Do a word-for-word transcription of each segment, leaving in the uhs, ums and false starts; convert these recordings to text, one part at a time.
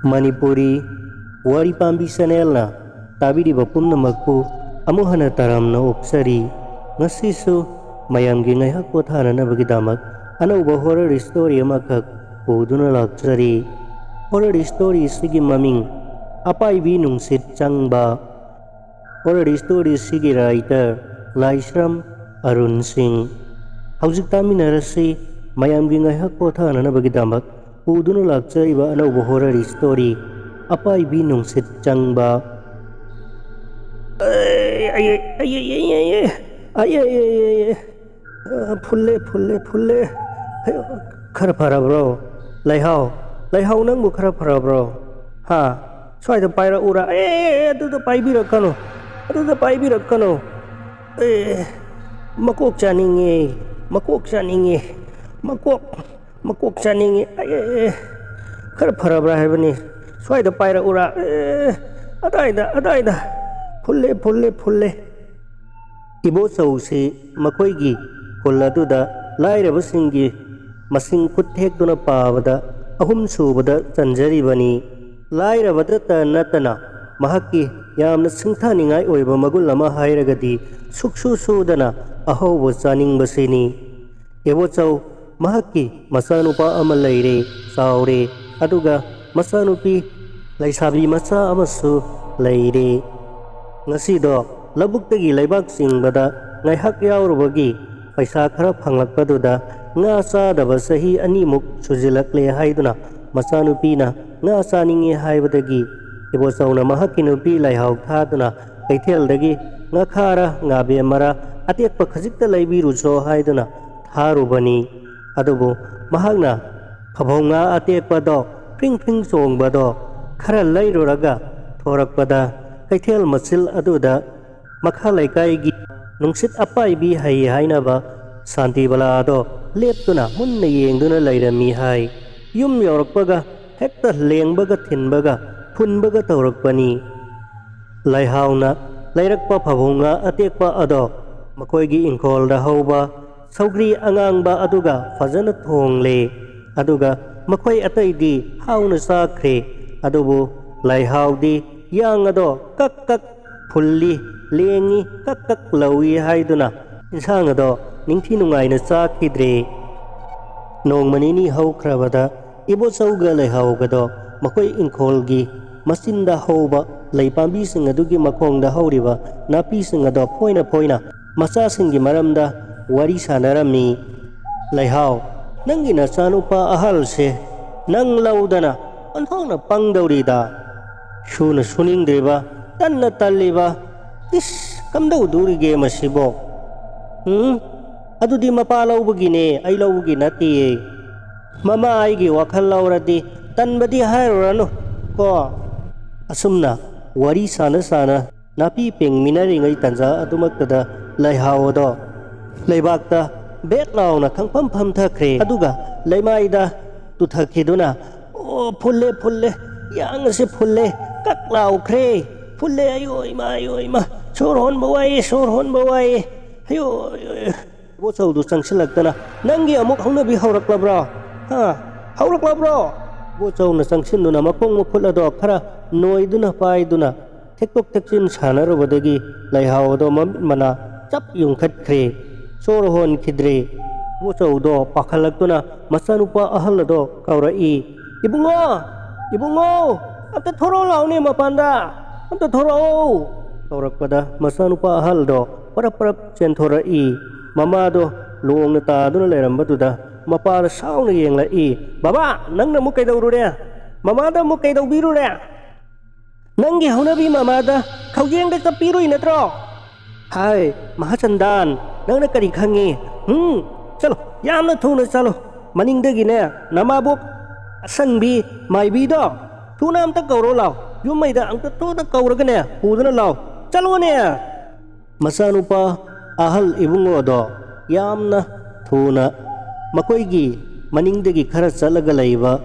ꯃꯅꯤꯄꯨꯔꯤ ꯋꯥꯔꯤ ꯄꯥꯝꯕꯤ ꯆꯦꯅꯦꯜꯅ ꯇꯥꯕꯤꯔꯤꯕ ꯄꯨꯝꯅꯃꯛꯄꯨ ꯑꯃꯨꯛ ꯍꯟꯅ ꯇꯔꯥꯝꯅ ꯑꯣꯛꯆꯔꯤ꯫ ꯉꯁꯤꯁꯨ ꯃꯌꯥꯝꯒꯤ ꯉꯥꯏꯍꯥꯛ ꯄꯣꯊꯥꯅꯅꯕꯒꯤꯗꯃꯛ ꯑꯅꯧꯕ ꯍꯣꯔꯔ ꯁ꯭ꯇꯣꯔꯤ ꯑꯃꯈꯛ ꯄꯨꯗꯨꯅ ꯂꯥꯛꯆꯔꯤ꯫ ꯍꯣꯔꯔ ꯁ꯭ꯇꯣꯔꯤ ꯑꯁꯤꯒꯤ ꯃꯃꯤꯡ ꯑꯄꯥꯏꯕꯤ ꯅꯨꯡꯁꯤꯠ ꯆꯪꯕ꯫ ꯍꯣꯔꯔ ꯁ꯭ꯇꯣꯔꯤ ꯑꯁꯤꯒꯤ ꯔꯥꯏꯇꯔ ꯂꯥꯏꯁ꯭ꯔꯝ ꯑꯔꯨꯟ ꯁꯤꯡ꯫ ꯍꯧꯖꯤꯛ ꯇꯥꯃꯤꯟꯅꯔꯁꯤ ꯃꯌꯥꯝꯒꯤ ꯉꯥꯏꯍꯥꯛ ꯄꯣꯊꯥꯅꯅꯕꯒꯤꯗꯃꯛ ꯄꯨꯗꯨꯅ ꯂꯥꯛꯆꯔꯤꯕ ꯑꯅꯧꯕ ꯍꯣꯔꯔ ꯁ꯭ꯇꯣꯔꯤ ꯑꯄꯥꯏꯕꯤ ꯅꯨꯡꯁꯤꯠ ꯆꯪꯕ꯫ ꯑꯩ, ꯑꯩ, ꯑꯩ, ꯑꯩ, ꯑꯩ, ꯑꯩ, ꯑꯩ, ꯑꯩ, ꯑꯩ, ꯑꯩ, ꯑꯩ, ꯑꯩ, ꯑꯩ, ꯑꯩ, ꯑꯩ, ꯑ, ꯐꯨꯜꯂꯦ, ꯐꯨꯜꯂꯦ, ꯐꯨꯜꯂꯦ꯫ ꯑꯌꯣ, ꯈꯔ ꯐꯔꯕ꯭ꯔꯣ? ꯂꯩꯍꯥꯎ, ꯂꯩꯍꯥꯎ, ꯅꯪꯕꯨ ꯈꯔ ꯐꯔꯕ꯭ꯔꯣ? ꯍꯥ? ꯁ꯭ꯋꯥꯏꯗ ꯄꯥꯏꯔꯛꯎꯔꯥ? ꯑꯦ, ꯑꯦ, ꯑꯦ, ꯑꯗꯨꯗ ꯄꯥꯏꯕꯤꯔꯛꯀꯅꯨ꯫ ꯑꯗꯨꯗ ꯄꯥꯏꯕꯤꯔꯛꯀꯅꯨ꯫ ꯑꯦ, ꯃꯀꯣꯛ ꯆꯥꯅꯤꯡꯉꯦ, ꯃꯀꯣꯛ ꯆꯥꯅꯤꯡꯉꯦ, ꯃꯀꯣꯛ, ꯃꯀꯣꯛ ꯆꯥꯅꯤꯡꯉꯦ꯫ ꯑꯦ, ꯑꯦ, ꯑꯦ, ꯈꯔ ꯐꯔꯕ꯭ꯔꯥ ꯍꯥꯏꯕꯅꯤ꯫ ꯁ꯭ꯋꯥꯏꯗ ꯄꯥꯏꯔꯛꯎꯔꯥ? ꯑꯦ, ꯑꯗꯥꯏꯗ, ꯑꯗꯥꯏꯗ꯫ ꯐꯨꯜꯂꯦ, ꯐꯨꯜꯂꯦ, ꯐꯨꯜꯂꯦ꯫ ꯏꯕꯣꯆꯧꯁꯤ ꯃꯈꯣꯏꯒꯤ ꯈꯨꯜ ꯑꯗꯨꯗ ꯂꯥꯏꯔꯕꯁꯤꯡꯒꯤ ꯃꯁꯤꯡ ꯈꯨꯠ ꯊꯦꯛꯇꯨꯅ ꯄꯥꯕꯗ ꯑꯍꯨꯝ ꯁꯨꯕꯗ ꯆꯟꯖꯔꯤꯕꯅꯤ꯫ ꯂꯥꯏꯔꯕꯗꯇ ꯅꯠꯇꯅ ꯃꯍꯥꯛꯀꯤ ꯌꯥꯝꯅ ꯁꯤꯡꯊꯥꯅꯤꯡꯉꯥꯏ ꯑꯣꯏꯕ ꯃꯒꯨꯟ ꯑꯃ ꯍꯥꯏꯔꯒꯗꯤ ꯁꯨꯛꯁꯨ ꯁꯨꯗꯅ ꯑꯍꯥꯎꯕ ꯆꯥꯅꯤꯡꯕꯁꯤꯅꯤ꯫ ꯏꯕꯣꯆꯧ, ꯃꯍꯥꯛꯀꯤ ꯃꯆꯥꯅꯨꯄꯥ ꯑꯃ ꯂꯩꯔꯦ, ꯆꯥꯎꯔꯦ, ꯑꯗꯨꯒ ꯃꯆꯥꯅꯨꯄꯤ ꯂꯩꯁꯥꯕꯤ ꯃꯆꯥ ꯑꯃꯁꯨ ꯂꯩꯔꯦ꯫ ꯉꯁꯤꯗꯣ ꯂꯧꯕꯨꯛꯇꯒꯤ ꯂꯩꯕꯥꯛ ꯆꯤꯡꯕꯗ ꯉꯥꯏꯍꯥꯛ ꯌꯥꯎꯔꯨꯕꯒꯤ ꯄꯩꯁꯥ ꯈꯔ ꯐꯪꯂꯛꯄꯗꯨꯗ ꯉꯥ ꯆꯥꯗꯕ ꯆꯍꯤ ꯑꯅꯤꯃꯨꯛ ꯁꯨꯖꯤꯜꯂꯛꯂꯦ ꯍꯥꯏꯗꯨꯅ ꯃꯆꯥꯅꯨꯄꯤꯅ ꯉꯥ ꯆꯥꯅꯤꯡꯉꯦ ꯍꯥꯏꯕꯗꯒꯤ ꯏꯕꯣꯆꯧꯅ ꯃꯍꯥꯛꯀꯤ ꯅꯨꯄꯤ ꯂꯩꯍꯥꯎ ꯊꯥꯗꯨꯅ ꯀꯩꯊꯦꯜꯗꯒꯤ ꯉꯥꯈꯥꯔ ꯉꯥꯕꯦꯝꯃꯔ ꯑꯇꯦꯛꯄ ꯈꯖꯤꯛꯇ ꯂꯩꯕꯤꯔꯨꯆꯣ ꯍꯥꯏꯗꯨꯅ ꯊꯥꯔꯨꯕꯅꯤ꯫ ꯑꯗꯨꯕꯨ ꯃꯍꯥꯛꯅ ꯐꯕꯧ ꯉꯥ ꯑꯇꯦꯛꯄꯗꯣ ꯐ꯭ꯔꯤꯡ ꯐ꯭ꯔꯤꯡ ꯆꯣꯡꯕꯗꯣ ꯈꯔ ꯂꯩꯔꯨꯔꯒ ꯊꯣꯔꯛꯄꯗ ꯀꯩꯊꯦꯜ ꯃꯆꯤꯜ ꯑꯗꯨꯗ ꯃꯈꯥ ꯂꯩꯀꯥꯏꯒꯤ ꯅꯨꯡꯁꯤꯠ ꯑꯄꯥꯏꯕꯤ ꯍꯩ ꯍꯥꯏꯅꯕ ꯁꯥꯟꯇꯤꯕꯂꯥꯗꯣ ꯂꯦꯞꯇꯨꯅ ꯃꯨꯟꯅ ꯌꯦꯡꯗꯨꯅ ꯂꯩꯔꯝꯃꯤ ꯍꯥꯏ꯫ ꯌꯨꯝ ꯌꯧꯔꯛꯄꯒ ꯍꯦꯛꯇ ꯂꯦꯡꯕꯒ ꯊꯤꯟꯕꯒ ꯐꯨꯟꯕꯒ ꯇꯧꯔꯛꯄꯅꯤ꯫ ꯂꯩꯍꯥꯎꯅ ꯂꯩꯔꯛꯄ ꯐꯕꯧ ꯉꯥ ꯑꯇꯦꯛꯄ ꯑꯗꯣ ꯃꯈꯣꯏꯒꯤ ꯏꯪꯈꯣꯜꯗ ꯍꯧꯕ ꯁꯧꯒ꯭ꯔꯤ ꯑꯉꯥꯡꯕ ꯑꯗꯨꯒ ꯐꯖꯅ ꯊꯣꯡꯂꯦ꯫ ꯑꯗꯨꯒ ꯃꯈꯣꯏ ꯑꯇꯩꯗꯤ ꯍꯥꯎꯅ ꯆꯥꯈ꯭ꯔꯦ꯫ ꯑꯗꯨꯕꯨ ꯂꯩꯍꯥꯎꯗꯤ ꯌꯥꯡ ꯑꯗꯣ ꯀꯛ ꯀꯛ ꯐꯨꯜꯂꯤ, ꯂꯦꯡꯉꯤ, ꯀꯛ ꯀꯛ ꯂꯧꯏ ꯍꯥꯏꯗꯨꯅ ꯏꯟꯁꯥꯡ ꯑꯗꯣ ꯅꯤꯡꯊꯤ ꯅꯨꯡꯉꯥꯏꯅ ꯆꯥꯈꯤꯗ꯭ꯔꯦ꯫ ꯅꯣꯡꯃ ꯅꯤꯅꯤ ꯍꯧꯈ꯭ꯔꯕꯗ ꯏꯕꯣꯆꯧꯒ ꯂꯩꯍꯥꯎꯒꯗꯣ ꯃꯈꯣꯏ ꯏꯪꯈꯣꯜꯒꯤ ꯃꯆꯤꯟꯗ ꯍꯧꯕ ꯂꯩ ꯄꯥꯝꯕꯤꯁꯤꯡ ꯑꯗꯨꯒꯤ ꯃꯈꯣꯡꯗ ꯍꯧꯔꯤꯕ ꯅꯥꯄꯤꯁꯤꯡ ꯑꯗꯣ ꯐꯣꯏꯅ ꯐꯣꯏꯅ ꯃꯆꯥꯁꯤꯡꯒꯤ ꯃꯔꯝꯗ ꯋꯥꯔꯤ ꯁꯥꯟꯅꯔꯝꯃꯤ꯫ "ꯂꯩꯍꯥꯎ, ꯅꯪꯒꯤ ꯅꯆꯥꯅꯨꯄꯥ ꯑꯍꯜꯁꯦ ꯅꯪ ꯂꯧꯗꯅ ꯑꯣꯟꯊꯣꯛꯅ ꯄꯪꯗꯧꯔꯤꯗ꯫ ꯁꯨꯅ ꯁꯨꯅꯤꯡꯗ꯭ꯔꯤꯕ, ꯇꯟꯅ ꯇꯜꯂꯤꯕ꯫ ꯏꯁ, ꯀꯝꯗꯧꯗꯣꯔꯤꯒꯦ ꯃꯁꯤꯕꯣ? ꯎꯝ, ꯑꯗꯨꯗꯤ ꯃꯄꯥ ꯂꯧꯕꯒꯤꯅꯦ, ꯑꯩ ꯂꯧꯕꯒꯤ ꯅꯠꯇꯦꯌꯦ꯫ ꯃꯃꯥ ꯑꯩꯒꯤ ꯋꯥꯈꯜ ꯂꯧꯔꯗꯤ ꯇꯟꯕꯗꯤ ꯍꯥꯏꯔꯨꯔꯅꯨ ꯀꯣ"꯫ ꯑꯁꯨꯝꯅ ꯋꯥꯔꯤ ꯁꯥꯅ ꯁꯥꯅ ꯅꯥꯄꯤ ꯄꯦꯡꯃꯤꯟꯅꯔꯤꯉꯩ ꯇꯟꯖꯥ ꯑꯗꯨꯃꯛꯇꯗ ꯂꯩꯍꯥꯎ ꯑꯗꯣ ꯂꯩꯕꯥꯛꯇ ꯕꯦꯠ ꯂꯥꯎꯅ ꯈꯪꯐꯝ ꯐꯝꯊꯈ꯭ꯔꯦ꯫ ꯑꯗꯨꯒ ꯂꯩꯃꯥꯏꯗ ꯇꯨꯊꯈꯤꯗꯨꯅ, "ꯑꯣ, ꯐꯨꯜꯂꯦ, ꯐꯨꯜꯂꯦ, ꯌꯥꯡ ꯑꯁꯦ ꯐꯨꯜꯂꯦ, ꯀꯛ ꯂꯥꯎꯈ꯭ꯔꯦ, ꯐꯨꯜꯂꯦ, ꯑꯌꯣ ꯏꯃꯥ, ꯑꯌꯣ ꯏꯃꯥ, ꯁꯣꯔ ꯍꯣꯟꯕ ꯋꯥꯏꯌꯦ, ꯁꯣꯔ ꯍꯣꯟꯕ ꯋꯥꯏꯌꯦ, ꯑꯌꯣ, ꯑꯌꯣ, ꯑꯌꯣ"꯫ ꯏꯕꯣꯆꯧꯗꯨ ꯆꯪꯁꯤꯜꯂꯛꯇꯅ, "ꯅꯪꯒꯤ ꯑꯃꯨꯛ ꯍꯧꯅꯕꯤ ꯍꯧꯔꯛꯂꯕ꯭ꯔꯣ? ꯍꯥ? ꯍꯧꯔꯛꯂꯕ꯭ꯔꯣ?" ꯏꯕꯣꯆꯧꯅ ꯆꯪꯁꯤꯟꯗꯨꯅ ꯃꯈꯣꯡ ꯃꯈꯨꯠ ꯑꯗꯣ ꯈꯔ ꯅꯣꯏꯗꯨꯅ ꯄꯥꯏꯗꯨꯅ ꯊꯦꯛꯇꯣꯛ ꯊꯦꯛꯆꯤꯟ ꯁꯥꯟꯅꯔꯨꯕꯗꯒꯤ ꯂꯩꯍꯥꯎ ꯑꯗꯣ ꯃꯃꯤꯠ ꯃꯅꯥ ꯆꯞ ꯌꯨꯡꯈꯠꯈ꯭ꯔꯦ꯫ ꯁꯣꯔ ꯍꯣꯟꯈꯤꯗ꯭ꯔꯦ꯫ ꯏꯕꯣꯆꯧꯗꯣ ꯄꯥꯈꯠꯂꯛꯇꯨꯅ ꯃꯆꯥꯅꯨꯄꯥ ꯑꯍꯜ ꯑꯗꯣ ꯀꯧꯔꯛꯏ, "ꯏꯕꯨꯡꯉꯣ! ꯏꯕꯨꯡꯉꯣ! ꯑꯝꯇ ꯊꯣꯔꯛꯑꯣ ꯂꯥꯛꯑꯣꯅꯦ ꯃꯄꯥꯟꯗ! ꯑꯝꯇ ꯊꯣꯔꯛꯑꯣ!" ꯀꯧꯔꯛꯄꯗ ꯃꯆꯥꯅꯨꯄꯥ ꯑꯍꯜꯗꯣ ꯄꯔꯞ ꯄꯔꯞ ꯆꯦꯟꯊꯣꯔꯛꯏ꯫ ꯃꯃꯥꯗꯣ ꯂꯣꯡꯅ ꯇꯥꯗꯨꯅ ꯂꯩꯔꯝꯕꯗꯨꯗ ꯃꯄꯥꯗ ꯁꯥꯎꯅ ꯌꯦꯡꯂꯛꯏ꯫ "ꯕꯕꯥ, ꯅꯪꯅ ꯑꯃꯨꯛ ꯀꯩꯗꯧꯔꯨꯔꯦ? ꯃꯃꯥꯗ ꯑꯃꯨꯛ ꯀꯩꯗꯧꯕꯤꯔꯨꯔꯦ? ꯅꯪꯒꯤ ꯍꯧꯅꯕꯤ ꯃꯃꯥꯗ ꯈꯧꯖꯦꯡꯗ ꯆꯞꯄꯤꯔꯨꯏ ꯅꯠꯇ꯭ꯔꯣ? ꯍꯥꯏ, ꯃꯍꯥꯆꯟꯗꯥꯟ, ꯅꯪꯅ ꯀꯔꯤ ꯈꯪꯉꯤ? ꯍꯨꯝ, ꯆꯠꯂꯣ, ꯌꯥꯝꯅ ꯊꯨꯅ ꯆꯠꯂꯣ꯫ ꯃꯅꯤꯡꯗꯒꯤꯅꯦ, ꯅꯃꯥꯕꯣꯛ ꯑꯁꯪꯕꯤ ꯃꯥꯏꯕꯤꯗꯣ ꯊꯨꯅ ꯑꯝꯇ ꯀꯧꯔꯣ ꯂꯥꯎ꯫ ꯌꯨꯝ ꯃꯩꯗ ꯑꯝꯇ ꯊꯨꯅ ꯀꯧꯔꯒꯅꯦ, ꯄꯨꯗꯨꯅ ꯂꯥꯎ꯫ ꯆꯠꯂꯣꯅꯦ!" ꯃꯆꯥꯅꯨꯄꯥ ꯑꯍꯜ ꯏꯕꯨꯡꯉꯣꯗꯣ ꯌꯥꯝꯅ ꯊꯨꯅ ꯃꯈꯣꯏꯒꯤ ꯃꯅꯤꯡꯗꯒꯤ ꯈꯔ ꯆꯠꯂꯒ ꯂꯩꯕ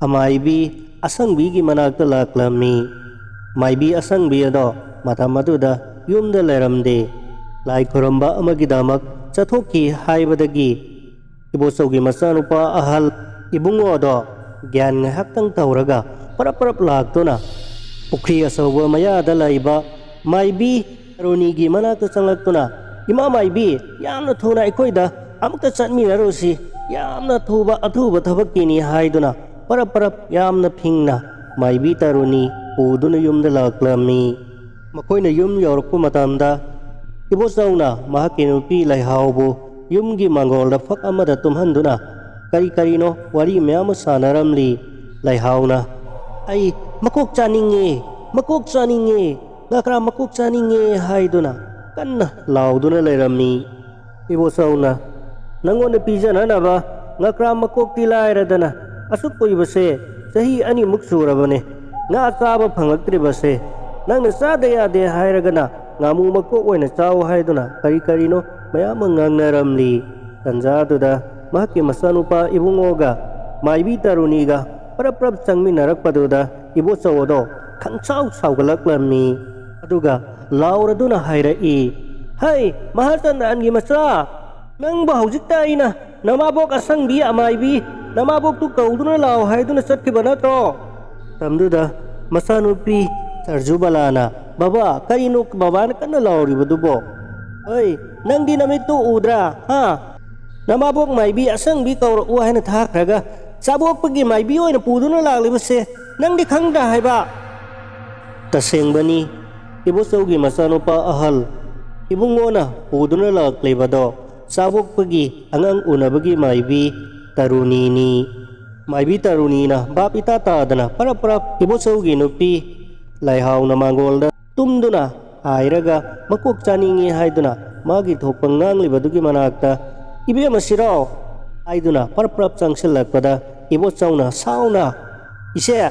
ꯑꯃꯥꯏꯕꯤ ꯑꯁꯪꯕꯤꯒꯤ ꯃꯅꯥꯛꯇ ꯂꯥꯛꯂꯝꯃꯤ꯫ ꯃꯥꯏꯕꯤ ꯑꯁꯪꯕꯤ ꯑꯗꯣ ꯃꯇꯝ ꯑꯗꯨꯗ ꯌꯨꯝꯗ ꯂꯩꯔꯝꯗꯦ꯫ ꯂꯥꯏ ꯈꯨꯔꯝꯕ ꯑꯃꯒꯤꯗꯃꯛ ꯆꯠꯊꯣꯛꯈꯤ ꯍꯥꯏꯕꯗꯒꯤ ꯏꯕꯣꯆꯧꯒꯤ ꯃꯆꯥꯅꯨꯄꯥ ꯑꯍꯜ ꯏꯕꯨꯡꯉꯣꯗꯣ ꯒ꯭ꯌꯥꯟ ꯉꯥꯏꯍꯥꯛꯇꯪ ꯇꯧꯔꯒ ꯄꯔꯞ ꯄꯔꯞ ꯂꯥꯛꯇꯨꯅ ꯄꯨꯈ꯭ꯔꯤ ꯑꯆꯧꯕ ꯃꯌꯥꯗ ꯂꯩꯕ ꯃꯥꯏꯕꯤ ꯇꯔꯨꯅꯤꯒꯤ ꯃꯅꯥꯛꯇ ꯆꯪꯂꯛꯇꯨꯅ, "ꯏꯃꯥ ꯃꯥꯏꯕꯤ, ꯌꯥꯝꯅ ꯊꯨꯅ ꯑꯩꯈꯣꯏꯗ ꯑꯃꯨꯛꯇ ꯆꯠꯃꯤꯟꯅꯔꯨꯁꯤ, ꯌꯥꯝꯅ ꯊꯨꯕ ꯑꯊꯨꯕ ꯊꯕꯛꯀꯤꯅꯤ" ꯍꯥꯏꯗꯨꯅ ꯄꯔꯞ ꯄꯔꯞ ꯌꯥꯝꯅ ꯐꯤꯡꯅ ꯃꯥꯏꯕꯤ ꯇꯔꯨꯅꯤ ꯄꯨꯗꯨꯅ ꯌꯨꯝꯗ ꯂꯥꯛꯂꯝꯃꯤ꯫ ꯃꯈꯣꯏꯅ ꯌꯨꯝ ꯌꯧꯔꯛꯄ ꯃꯇꯝꯗ, ꯏꯕꯣꯆꯧꯅ ꯃꯍꯥꯛꯀꯤ ꯅꯨꯄꯤ ꯂꯩꯍꯥꯎꯕꯨ ꯌꯨꯝꯒꯤ ꯃꯥꯡꯒꯣꯜꯗ ꯐꯛ ꯑꯃꯗ ꯇꯨꯝꯍꯟꯗꯨꯅ ꯀꯔꯤ ꯀꯔꯤꯅꯣ ꯋꯥꯔꯤ ꯃꯌꯥꯝ ꯑꯃ ꯁꯥꯟꯅꯔꯝꯂꯤ꯫ ꯂꯩꯍꯥꯎꯅ, "ꯑꯩ ꯃꯀꯣꯛ ꯆꯥꯅꯤꯡꯉꯦ, ꯃꯀꯣꯛ ꯆꯥꯅꯤꯡꯉꯦ, ꯉꯀ꯭ꯔꯥ ꯃꯀꯣꯛ ꯆꯥꯅꯤꯡꯉꯦ" ꯍꯥꯏꯗꯨꯅ ꯀꯟꯅ ꯂꯥꯎꯗꯨꯅ ꯂꯩꯔꯝꯃꯤ꯫ ꯏꯕꯣꯆꯧꯅ, "ꯅꯪꯉꯣꯟꯗ ꯄꯤꯖꯅꯅꯕ ꯉꯀ꯭ꯔꯥ ꯃꯀꯣꯛꯇꯤ ꯂꯥꯏꯔꯗꯅ, ꯑꯁꯨꯛ ꯀꯨꯏꯕꯁꯦ, ꯆꯍꯤ ꯑꯅꯤꯃꯨꯛ ꯁꯨꯔꯕꯅꯦ, ꯉꯥ ꯆꯥꯕ ꯐꯪꯂꯛꯇ꯭ꯔꯤꯕꯁꯦ꯫ ꯅꯪꯅ ꯆꯥꯗ ꯌꯥꯗꯦ ꯍꯥꯏꯔꯒꯅ ꯉꯥꯃꯨ ꯃꯀꯣꯛ ꯑꯣꯏꯅ ꯆꯥꯎ" ꯍꯥꯏꯗꯨꯅ ꯀꯔꯤ ꯀꯔꯤꯅꯣ ꯃꯌꯥꯝ ꯑꯃ ꯉꯥꯡꯅꯔꯝꯂꯤ꯫ ꯇꯟꯖꯥꯗꯨꯗ ꯃꯍꯥꯛꯀꯤ ꯃꯆꯥꯅꯨꯄꯥ ꯏꯕꯨꯡꯉꯣꯒ ꯃꯥꯏꯕꯤ ꯇꯔꯨꯅꯤꯒ ꯄꯔꯞ ꯄꯔꯞ ꯆꯪꯃꯤꯟꯅꯔꯛꯄꯗꯨꯗ ꯏꯕꯣꯆꯧ ꯑꯗꯣ ꯈꯪꯁꯥꯎ ꯁꯥꯎꯒꯠꯂꯛꯂꯝꯃꯤ꯫ ꯑꯗꯨꯒ ꯂꯥꯎꯔꯗꯨꯅ ꯍꯥꯏꯔꯛꯏ, "ꯍꯩ, ꯃꯍꯥꯆꯟꯗ꯭ꯔꯥꯟꯒꯤ ꯃꯆꯥ! ꯅꯪꯕꯨ ꯍꯧꯖꯤꯛꯇ ꯑꯩꯅ ꯅꯃꯥꯕꯣꯛ ꯑꯁꯪꯕꯤ ꯑꯃꯥꯏꯕꯤ, ꯅꯃꯥꯕꯣꯛꯇꯨ ꯀꯧꯗꯨꯅ ꯂꯥꯛꯑꯣ ꯍꯥꯏꯗꯨꯅ ꯆꯠꯈꯤꯕ ꯅꯠꯇ꯭ꯔꯣ?" ꯃꯇꯝꯗꯨꯗ ꯃꯆꯥꯅꯨꯄꯤ ꯁꯔꯖꯨꯕꯂꯥꯅ, "ꯕꯕꯥ, ꯀꯔꯤꯅꯣ ꯕꯕꯥꯅ ꯀꯟꯅ ꯂꯥꯎꯔꯤꯕꯗꯨꯕꯣ? ꯍꯩ, ꯅꯪꯗꯤ ꯅꯃꯤꯠꯇꯨ ꯎꯗ꯭ꯔꯥ? ꯍꯥ? ꯅꯃꯥꯕꯣꯛ ꯃꯥꯏꯕꯤ ꯑꯁꯪꯕꯤ ꯀꯧꯔꯛꯎ ꯍꯥꯏꯅ ꯊꯥꯈ꯭ꯔꯒ ꯆꯥꯕꯣꯛꯄꯒꯤ ꯃꯥꯏꯕꯤ ꯑꯣꯏꯅ ꯄꯨꯗꯨꯅ ꯂꯥꯛꯂꯤꯕꯁꯦ ꯅꯪꯗꯤ ꯈꯪꯗ꯭ꯔꯥ ꯍꯥꯏꯕ?" ꯇꯁꯦꯡꯕꯅꯤ, ꯏꯕꯣꯆꯧꯒꯤ ꯃꯆꯥꯅꯨꯄꯥ ꯑꯍꯜ ꯏꯕꯨꯡꯉꯣꯅ ꯄꯨꯗꯨꯅ ꯂꯥꯛꯂꯤꯕꯗꯣ ꯆꯥꯕꯣꯛꯄꯒꯤ ꯑꯉꯥꯡ ꯎꯅꯕꯒꯤ ꯃꯥꯏꯕꯤ ꯇꯔꯨꯅꯤꯅꯤ꯫ ꯃꯥꯏꯕꯤ ꯇꯔꯨꯅꯤꯅ ꯚꯥꯞ ꯏꯇꯥ ꯇꯥꯗꯅ ꯄꯔꯞ ꯄꯔꯞ ꯏꯕꯣꯆꯧꯒꯤ ꯅꯨꯄꯤ ꯂꯩꯍꯥꯎꯅ ꯃꯥꯡꯒꯣꯜꯗ ꯇꯨꯝꯗꯨꯅ ꯍꯥꯏꯔꯒ ꯃꯀꯣꯛ ꯆꯥꯅꯤꯡꯉꯤ ꯍꯥꯏꯗꯨꯅ ꯃꯥꯒꯤ ꯊꯣꯛꯄ ꯉꯥꯡꯂꯤꯕꯗꯨꯒꯤ ꯃꯅꯥꯛꯇ, "ꯏꯕꯦꯝꯃ ꯁꯤꯔꯣ?" ꯍꯥꯏꯗꯨꯅ ꯄꯔꯞ ꯄꯔꯞ ꯆꯪꯁꯤꯜꯂꯛꯄꯗ ꯏꯕꯣꯆꯧꯅ ꯁꯥꯎꯅ, "ꯏꯆꯦ,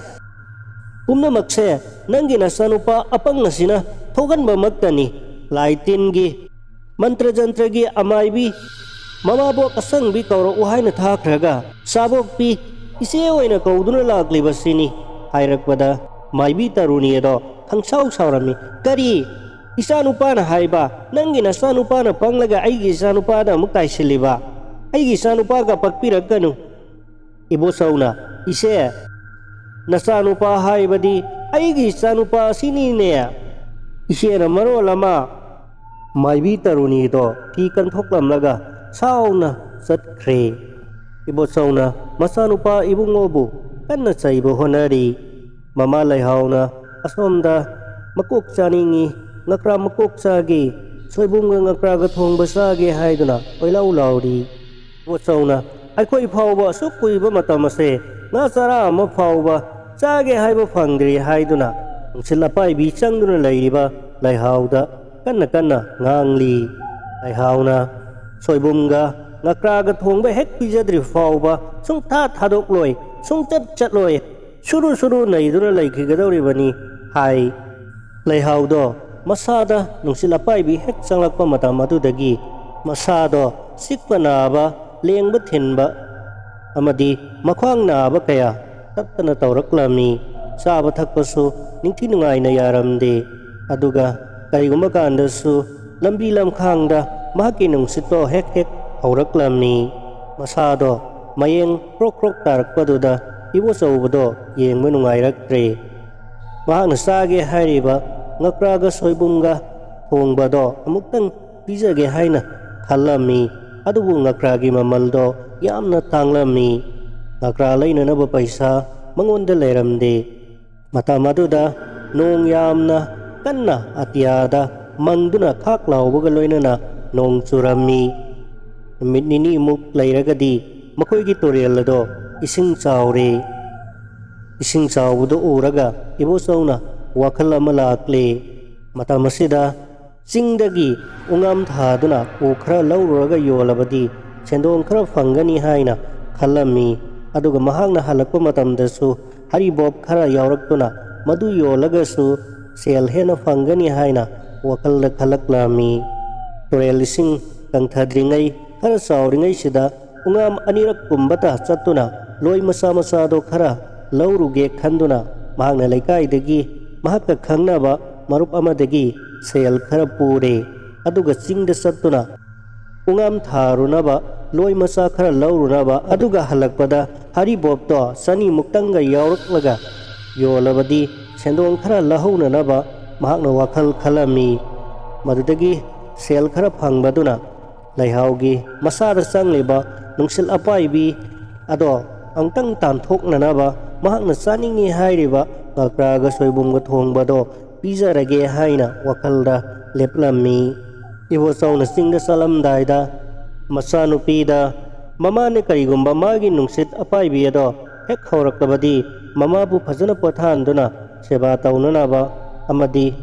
ꯄꯨꯝꯅꯃꯛꯁꯦ ꯅꯪꯒꯤ ꯅꯆꯥꯅꯨꯄꯥ ꯑꯄꯪ ꯑꯁꯤꯅ ꯊꯣꯛꯍꯟꯕꯃꯛꯇꯅꯤ꯫ ꯂꯥꯏ ꯇꯤꯟꯒꯤ, ꯃꯟꯇ꯭ꯔ ꯖꯟꯇ꯭ꯔꯒꯤ ꯑꯃꯥꯏꯕꯤ, ꯃꯃꯥꯕꯣꯛ ꯑꯁꯪꯕꯤ ꯀꯧꯔꯛꯎ ꯍꯥꯏꯅ ꯊꯥꯈ꯭ꯔꯒ ꯆꯥꯕꯣꯛꯄꯤ ꯏꯆꯦ ꯑꯣꯏꯅ ꯀꯧꯗꯨꯅ ꯂꯥꯛꯂꯤꯕꯁꯤꯅꯤ" ꯍꯥꯏꯔꯛꯄꯗ ꯃꯥꯏꯕꯤ ꯇꯔꯨꯅꯤ ꯑꯗꯣ ꯈꯪꯁꯥꯎ ꯁꯥꯎꯔꯝꯃꯤ꯫ "ꯀꯔꯤ? ꯏꯆꯥꯅꯨꯄꯥꯅ ꯍꯥꯏꯕ, ꯅꯪꯒꯤ ꯅꯆꯥꯅꯨꯄꯥꯅ ꯄꯪꯂꯒ ꯑꯩꯒꯤ ꯏꯆꯥꯅꯨꯄꯥꯗ ꯑꯃꯨꯛ ꯇꯥꯏꯁꯤꯜꯂꯤꯕ? ꯑꯩꯒꯤ ꯏꯆꯥꯅꯨꯄꯥꯒ ꯄꯛꯄꯤꯔꯛꯀꯅꯨ"꯫ ꯏꯕꯣꯆꯧꯅ, "ꯏꯆꯦ, "ꯅꯆꯥꯅꯨꯄꯥ ꯍꯥꯏꯕꯗꯤ ꯑꯩꯒꯤ ꯏꯆꯥꯅꯨꯄꯥ ꯑꯁꯤꯅꯤꯅꯦ!" ꯏꯆꯦꯅ ꯃꯔꯣꯜ ꯑꯃ ꯃꯥꯏꯕꯤ ꯇꯔꯨꯅꯤꯗꯣ ꯐꯤ ꯀꯟꯊꯣꯛꯂꯝꯂꯒ ꯁꯥꯎꯅ ꯆꯠꯈ꯭ꯔꯦ꯫ ꯏꯕꯣꯆꯧꯅ ꯃꯆꯥꯅꯨꯄꯥ ꯏꯕꯨꯡꯉꯣꯕꯨ ꯀꯟꯅ ꯆꯩꯕ ꯍꯣꯠꯅꯔꯤ꯫ ꯃꯃꯥ ꯂꯩꯍꯥꯎꯅ ꯑꯁꯣꯝꯗ ꯃꯀꯣꯛ ꯆꯥꯅꯤꯡꯏ, ꯉꯀ꯭ꯔꯥ ꯃꯀꯣꯛ ꯆꯥꯒꯦ, ꯁꯣꯏꯕꯨꯝꯒ ꯉꯀ꯭ꯔꯥꯒ ꯊꯣꯡꯕ ꯆꯥꯒꯦ ꯍꯥꯏꯗꯨꯅ ꯀꯣꯏꯂꯥꯎ ꯂꯥꯎꯔꯤ꯫ ꯏꯕꯣꯆꯧꯅ, "ꯑꯩꯈꯣꯏ ꯐꯥꯎꯕ ꯑꯁꯨꯛ ꯀꯨꯏꯕ ꯃꯇꯝ ꯑꯁꯦ ꯉꯥ ꯆꯔꯥ ꯑꯃ ꯐꯥꯎꯕ ꯆꯥꯒꯦ ꯍꯥꯏꯕ ꯐꯪꯗ꯭ꯔꯤ" ꯍꯥꯏꯗꯨꯅ ꯅꯨꯡꯁꯤꯠ ꯑꯄꯥꯏꯕꯤ ꯆꯪꯗꯨꯅ ꯂꯩꯔꯤꯕ ꯂꯩꯍꯥꯎꯗ ꯀꯟꯅ ꯀꯟꯅ ꯉꯥꯡꯂꯤ꯫ ꯂꯩꯍꯥꯎꯅ, "ꯁꯣꯏꯕꯨꯝꯒ ꯉꯀ꯭ꯔꯥꯒ ꯊꯣꯡꯕ ꯍꯦꯛ ꯄꯤꯖꯗ꯭ꯔꯤ ꯐꯥꯎꯕ ꯁꯨꯡꯊꯥ ꯊꯥꯗꯣꯛꯂꯣꯏ, ꯁꯨꯡꯆꯠ ꯆꯠꯂꯣꯏ, ꯁꯨꯔꯨ ꯁꯨꯔꯨ ꯅꯩꯗꯨꯅ ꯂꯩꯈꯤꯒꯗꯧꯔꯤꯕꯅꯤ" ꯍꯥꯏ꯫ ꯂꯩꯍꯥꯎꯗꯣ ꯃꯁꯥꯗ ꯅꯨꯡꯁꯤꯠ ꯑꯄꯥꯏꯕꯤ ꯍꯦꯛ ꯆꯪꯂꯛꯄ ꯃꯇꯝ ꯑꯗꯨꯗꯒꯤ ꯃꯁꯥꯗꯣ ꯆꯤꯛꯄ ꯅꯥꯕ, ꯂꯦꯡꯕ ꯊꯤꯟꯕ ꯑꯃꯗꯤ ꯃꯈ꯭ꯋꯥꯡ ꯅꯥꯕ ꯀꯌꯥ ꯇꯠꯇꯅ ꯇꯧꯔꯛꯂꯝꯃꯤ꯫ ꯆꯥꯕ ꯊꯛꯄꯁꯨ ꯅꯤꯡꯊꯤ ꯅꯨꯡꯉꯥꯏꯅ ꯌꯥꯔꯝꯗꯦ꯫ ꯑꯗꯨꯒ ꯀꯔꯤꯒꯨꯝꯕ ꯀꯥꯟꯗꯁꯨ ꯂꯝꯕꯤ ꯂꯝꯈꯥꯡꯗ ꯃꯍꯥꯛꯀꯤ ꯅꯨꯡꯁꯤꯠꯇꯣ ꯍꯦꯛ ꯍꯦꯛ ꯍꯧꯔꯛꯂꯝꯃꯤ꯫ ꯃꯁꯥꯗꯣ ꯃꯌꯦꯡ ꯀ꯭ꯔꯣꯛ ꯀ꯭ꯔꯣꯛ ꯇꯥꯔꯛꯄꯗꯨꯗ ꯏꯕꯣꯆꯧꯕꯗꯣ ꯌꯦꯡꯕ ꯅꯨꯡꯉꯥꯏꯔꯛꯇ꯭ꯔꯦ꯫ ꯃꯍꯥꯛꯅ ꯆꯥꯒꯦ ꯍꯥꯏꯔꯤꯕ ꯉꯀ꯭ꯔꯥꯒ ꯁꯣꯏꯕꯨꯝꯒ ꯊꯣꯡꯕꯗꯣ ꯑꯃꯨꯛꯇꯪ ꯄꯤꯖꯒꯦ ꯍꯥꯏꯅ ꯈꯜꯂꯝꯃꯤ꯫ ꯑꯗꯨꯕꯨ ꯉꯀ꯭ꯔꯥꯒꯤ ꯃꯃꯜꯗꯣ ꯌꯥꯝꯅ ꯇꯥꯡꯂꯝꯃꯤ꯫ ꯉꯀ꯭ꯔꯥ ꯂꯩꯅꯅꯕ ꯄꯩꯁꯥ ꯃꯉꯣꯟꯗ ꯂꯩꯔꯝꯗꯦ꯫ ꯃꯇꯝ ꯑꯗꯨꯗ ꯅꯣꯡ ꯌꯥꯝꯅ ꯀꯟꯅ ꯑꯇꯤꯌꯥꯗ ꯃꯪꯗꯨꯅ ꯈꯥꯛ ꯂꯥꯎꯕꯒ ꯂꯣꯏꯅꯅ ꯅꯣꯡ ꯆꯨꯔꯝꯃꯤ꯫ ꯅꯨꯃꯤꯠ ꯅꯤꯅꯤꯃꯨꯛ ꯂꯩꯔꯒꯗꯤ ꯃꯈꯣꯏꯒꯤ ꯇꯨꯔꯦꯜ ꯑꯗꯣ ꯏꯁꯤꯡ ꯆꯥꯎꯔꯦ꯫ ꯏꯁꯤꯡ ꯆꯥꯎꯕꯗꯨ ꯎꯔꯒ ꯏꯕꯣꯆꯧꯅ ꯋꯥꯈꯜ ꯑꯃ ꯂꯥꯛꯂꯦ꯫ ꯃꯇꯝ ꯑꯁꯤꯗ ꯆꯤꯡꯗꯒꯤ ꯎꯉꯥꯝ ꯊꯥꯗꯨꯅ ꯎ ꯈꯔ ꯂꯧꯔꯨꯔꯒ ꯌꯣꯜꯂꯕꯗꯤ ꯁꯦꯟꯗꯣꯡ ꯈꯔ ꯐꯪꯒꯅꯤ ꯍꯥꯏꯅ ꯈꯜꯂꯝꯃꯤ꯫ ꯑꯗꯨꯒ ꯃꯍꯥꯛꯅ ꯍꯜꯂꯛꯄ ꯃꯇꯝꯗꯁꯨ ꯍꯔꯤꯕꯣꯞ ꯈꯔ ꯌꯥꯎꯔꯛꯇꯨꯅ ꯃꯗꯨ ꯌꯣꯜꯂꯒꯁꯨ ꯁꯦꯜ ꯍꯦꯟꯅ ꯐꯪꯒꯅꯤ ꯍꯥꯏꯅ ꯋꯥꯈꯜꯗ ꯈꯜꯂꯛꯂꯝꯃꯤ꯫ ꯇꯨꯔꯦꯜ ꯏꯁꯤꯡ ꯀꯪꯊꯗ꯭ꯔꯤꯉꯩ ꯈꯔ ꯆꯥꯎꯔꯤꯉꯩꯁꯤꯗ ꯎꯉꯥꯝ ꯑꯅꯤꯔꯛ ꯀꯨꯝꯕꯇ ꯆꯠꯇꯨꯅ ꯂꯣꯏ ꯃꯆꯥ ꯃꯆꯥꯗꯣ ꯈꯔ ꯂꯧꯔꯨꯒꯦ ꯈꯟꯗꯨꯅ ꯃꯍꯥꯛꯅ ꯂꯩꯀꯥꯏꯗꯒꯤ ꯃꯍꯥꯛꯀ ꯈꯪꯅꯕ ꯃꯔꯨꯞ ꯑꯃꯗꯒꯤ ꯁꯦꯜ ꯈꯔ ꯄꯨꯔꯦ꯫ ꯑꯗꯨꯒ ꯆꯤꯡꯗ ꯆꯠꯇꯨꯅ ꯎꯉꯥꯝ ꯊꯥꯔꯨꯅꯕ ꯂꯣꯏ ꯃꯆꯥ ꯈꯔ ꯂꯧꯔꯨꯅꯕ, ꯑꯗꯨꯒ ꯍꯜꯂꯛꯄꯗ ꯍꯔꯤꯕꯣꯞꯇꯣ ꯆꯅꯤꯃꯨꯛꯇꯪꯒ ꯌꯥꯎꯔꯛꯂꯒ ꯌꯣꯜꯂꯕꯗꯤ ꯁꯦꯟꯗꯣꯡ ꯈꯔ ꯂꯧꯍꯧꯅꯅꯕ ꯃꯍꯥꯛꯅ ꯋꯥꯈꯜ ꯈꯜꯂꯝꯃꯤ꯫ ꯃꯗꯨꯗꯒꯤ ꯁꯦꯜ ꯈꯔ ꯐꯪꯕꯗꯨꯅ ꯂꯩꯍꯥꯎꯒꯤ ꯃꯁꯥꯗ ꯆꯪꯂꯤꯕ ꯅꯨꯡꯁꯤꯠ ꯑꯄꯥꯏꯕꯤ ꯑꯗꯣ ꯑꯃꯨꯛꯇꯪ ꯇꯥꯟꯊꯣꯛꯅꯅꯕ ꯃꯍꯥꯛꯅ ꯆꯥꯅꯤꯡꯏ ꯍꯥꯏꯔꯤꯕ ꯉꯀ꯭ꯔꯥꯒ ꯁꯣꯏꯕꯨꯝꯒ ꯊꯣꯡꯕꯗꯣ ꯄꯤꯖꯔꯒꯦ ꯍꯥꯏꯅ ꯋꯥꯈꯜꯗ ꯂꯦꯞꯂꯝꯃꯤ꯫ ꯏꯕꯣꯆꯧꯅ ꯆꯤꯡꯗ ꯆꯠꯂꯝꯗꯥꯏꯗ ꯃꯆꯥꯅꯨꯄꯤꯗ ꯃꯃꯥꯅ ꯀꯔꯤꯒꯨꯝꯕ ꯃꯥꯒꯤ ꯅꯨꯡꯁꯤꯠ ꯑꯄꯥꯏꯕꯤ ꯑꯗꯣ ꯍꯦꯛ ꯍꯧꯔꯛꯂꯕꯗꯤ ꯃꯃꯥꯕꯨ ꯐꯖꯅ ꯄꯣꯊꯥꯍꯟꯗꯨꯅ ꯁꯦꯕꯥ ꯇꯧꯅꯅꯕ ꯑꯃꯗꯤ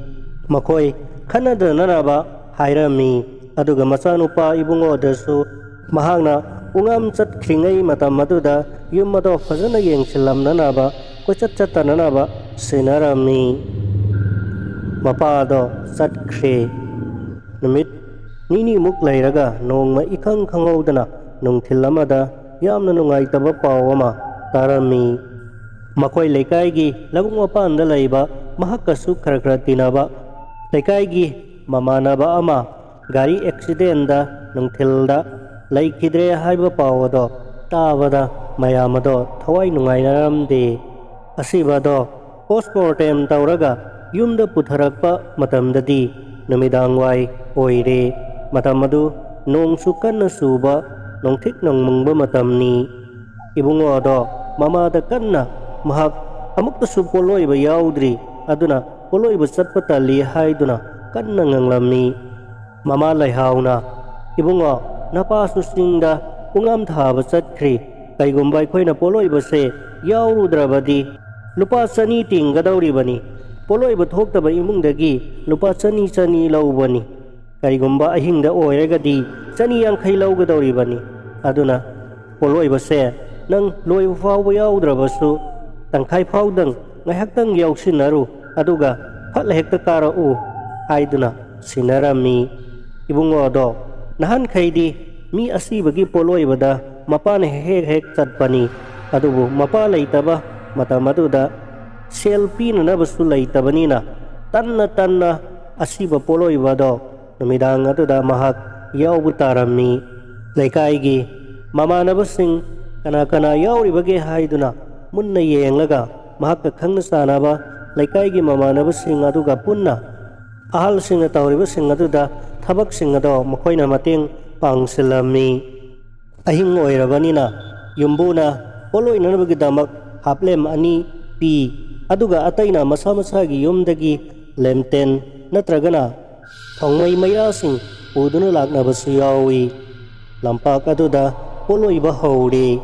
ꯃꯈꯣꯏ ꯈꯠꯅꯗꯅꯅꯕ ꯍꯥꯏꯔꯝꯃꯤ꯫ ꯑꯗꯨꯒ ꯃꯆꯥꯅꯨꯄꯥ ꯏꯕꯨꯡꯉꯣꯗꯁꯨ ꯃꯍꯥꯛꯅ ꯎꯉꯥꯝ ꯆꯠꯈ꯭ꯔꯤꯉꯩ ꯃꯇꯝ ꯑꯗꯨꯗ ꯌꯨꯝ ꯑꯗꯣ ꯐꯖꯅ ꯌꯦꯡꯁꯤꯜꯂꯝꯅꯅꯕ, ꯀꯣꯏꯆꯠ ꯆꯠꯇꯅꯅꯕ ꯁꯤꯟꯅꯔꯝꯃꯤ꯫ ꯃꯄꯥꯗꯣ ꯆꯠꯈ꯭ꯔꯦ꯫ ꯅꯨꯃꯤꯠ ꯅꯤꯅꯤꯃꯨꯛ ꯂꯩꯔꯒ ꯅꯣꯡꯃ ꯏꯈꯪ ꯈꯪꯍꯧꯗꯅ ꯅꯨꯡꯊꯤꯜ ꯑꯃꯗ ꯌꯥꯝꯅ ꯅꯨꯡꯉꯥꯏꯇꯕ ꯄꯥꯎ ꯑꯃ ꯇꯥꯔꯝꯃꯤ꯫ ꯃꯈꯣꯏ ꯂꯩꯀꯥꯏꯒꯤ ꯂꯧꯕꯨꯛ ꯃꯄꯥꯟꯗ ꯂꯩꯕ ꯃꯍꯥꯛꯀꯁꯨ ꯈꯔ ꯈꯔ ꯇꯤꯟꯅꯕ ꯂꯩꯀꯥꯏꯒꯤ ꯃꯃꯥꯟꯅꯕ ꯑꯃ ꯒꯥꯔꯤ ꯑꯦꯛꯁꯤꯗꯦꯟꯗ ꯅꯨꯡꯊꯤꯜꯗ ꯂꯩꯈꯤꯗ꯭ꯔꯦ ꯍꯥꯏꯕ ꯄꯥꯎ ꯑꯗꯣ ꯇꯥꯕꯗ ꯃꯌꯥꯝ ꯑꯗꯣ ꯊꯋꯥꯏ ꯅꯨꯡꯉꯥꯏꯅꯔꯝꯗꯦ꯫ ꯑꯁꯤꯕ ꯑꯗꯣ ꯄꯣꯁꯃꯣꯔꯇꯦꯝ ꯇꯧꯔꯒ ꯌꯨꯝꯗ ꯄꯨꯊꯔꯛꯄ ꯃꯇꯝꯗꯗꯤ ꯅꯨꯃꯤꯗꯥꯡ ꯋꯥꯏ ꯑꯣꯏꯔꯦ꯫ ꯃꯇꯝ ꯑꯗꯨ ꯅꯣꯡꯁꯨ ꯀꯟꯅ ꯆꯨꯕ, ꯅꯣꯡꯊꯤꯛ ꯅꯣꯡꯃꯪꯕ ꯃꯇꯝꯅꯤ꯫ ꯏꯕꯨꯡꯉꯣ ꯑꯗꯣ ꯃꯃꯥꯗ ꯀꯟꯅ ꯃꯍꯥꯛ ꯑꯃꯨꯛꯇꯁꯨ ꯄꯣꯠꯂꯣꯏꯕ ꯌꯥꯎꯗ꯭ꯔꯤ, ꯑꯗꯨꯅ ꯄꯣꯠꯂꯣꯏꯕ ꯆꯠꯄ ꯇꯜꯂꯤ ꯍꯥꯏꯗꯨꯅ ꯀꯟꯅ ꯉꯥꯡꯂꯝꯃꯤ꯫ ꯃꯃꯥ ꯂꯩꯍꯥꯎꯅ, "ꯏꯕꯨꯡꯉꯣ, ꯅꯄꯥꯁꯨ ꯆꯤꯡꯗ ꯄꯨꯡꯉꯥꯝ ꯊꯥꯕ ꯆꯠꯈ꯭ꯔꯤ꯫ ꯀꯩꯒꯨꯝꯕ ꯑꯩꯈꯣꯏꯅ ꯄꯣꯠꯂꯣꯏꯕꯁꯦ ꯌꯥꯎꯔꯨꯗ꯭ꯔꯕꯗꯤ ꯂꯨꯄꯥ ꯆꯅꯤ ꯇꯤꯡꯒꯗꯧꯔꯤꯕꯅꯤ꯫ ꯄꯣꯠꯂꯣꯏꯕ ꯊꯣꯛꯇꯕ ꯏꯃꯨꯡꯗꯒꯤ ꯂꯨꯄꯥ ꯆꯅꯤ ꯆꯅꯤ ꯂꯧꯕꯅꯤ꯫ ꯀꯔꯤꯒꯨꯝꯕ ꯑꯍꯤꯡꯗ ꯑꯣꯏꯔꯒꯗꯤ ꯆꯅꯤ ꯌꯥꯡꯈꯩ ꯂꯧꯒꯗꯧꯔꯤꯕꯅꯤ꯫ ꯑꯗꯨꯅ ꯄꯣꯠꯂꯣꯏꯕꯁꯦ ꯅꯪ ꯂꯣꯏꯕ ꯐꯥꯎꯕ ꯌꯥꯎꯗ꯭ꯔꯕꯁꯨ ꯇꯪꯈꯥꯏ ꯐꯥꯎꯗꯪ ꯉꯥꯏꯍꯥꯛꯇꯪ ꯌꯥꯎꯁꯤꯟꯅꯔꯨ, ꯑꯗꯨꯒ ꯐꯠ ꯍꯦꯛꯇ ꯀꯥꯔꯛꯎ" ꯍꯥꯏꯗꯨꯅ ꯁꯤꯟꯅꯔꯝꯃꯤ꯫ ꯏꯕꯨꯡꯉꯣꯗꯣ ꯅꯍꯥꯟꯈꯩꯗꯤ ꯃꯤ ꯑꯁꯤꯕꯒꯤ ꯄꯣꯠꯂꯣꯏꯕꯗ ꯃꯄꯥꯅ ꯍꯦꯛ ꯍꯦꯛ ꯆꯠꯄꯅꯤ꯫ ꯑꯗꯨꯕꯨ ꯃꯄꯥ ꯂꯩꯇꯕ ꯃꯇꯝ ꯑꯗꯨꯗ ꯁꯦꯜ ꯄꯤꯅꯅꯕꯁꯨ ꯂꯩꯇꯕꯅꯤꯅ ꯇꯟꯅ ꯇꯟꯅ ꯑꯁꯤꯕ ꯄꯣꯠꯂꯣꯏꯕꯗꯣ ꯅꯨꯃꯤꯗꯥꯡ ꯑꯗꯨꯗ ꯃꯍꯥꯛ ꯌꯥꯎꯕ ꯇꯥꯔꯝꯃꯤ꯫ ꯂꯩꯀꯥꯏꯒꯤ ꯃꯃꯥꯟꯅꯕꯁꯤꯡ ꯀꯅꯥ ꯀꯅꯥ ꯌꯥꯎꯔꯤꯕꯒꯦ ꯍꯥꯏꯗꯨꯅ ꯃꯨꯟꯅ ꯌꯦꯡꯂꯒ, ꯃꯍꯥꯛꯀ ꯈꯪꯅ ꯆꯥꯟꯅꯕ ꯂꯩꯀꯥꯏꯒꯤ ꯃꯃꯥꯟꯅꯕꯁꯤꯡ ꯑꯗꯨꯒ ꯄꯨꯟꯅ ꯑꯍꯜꯁꯤꯡꯅ ꯇꯧꯔꯤꯕꯁꯤꯡ ꯑꯗꯨꯗ ꯊꯕꯛꯁꯤꯡ ꯑꯗꯣ ꯃꯈꯣꯏꯅ ꯃꯇꯦꯡ ꯄꯥꯡꯁꯤꯜꯂꯝꯃꯤ꯫ ꯑꯍꯤꯡ ꯑꯣꯏꯔꯕꯅꯤꯅ ꯌꯨꯝꯕꯨꯅ ꯄꯣꯠꯂꯣꯏꯅꯅꯕꯒꯤꯗꯃꯛ ꯍꯥꯞꯂꯦꯝ ꯑꯅꯤ ꯄꯤ, ꯑꯗꯨꯒ ꯑꯇꯩꯅ ꯃꯁꯥ ꯃꯁꯥꯒꯤ ꯌꯨꯝꯗꯒꯤ ꯂꯦꯝꯇꯦꯟ ꯅꯠꯇ꯭ꯔꯒꯅ ꯊꯣꯡꯃꯩ ꯃꯩꯔꯥꯁꯤꯡ ꯄꯨꯗꯨꯅ ꯂꯥꯛꯅꯕꯁꯨ ꯌꯥꯎꯏ꯫ ꯂꯝꯄꯥꯛ ꯑꯗꯨꯗ ꯄꯣꯠꯂꯣꯏꯕ ꯍꯧꯔꯦ꯫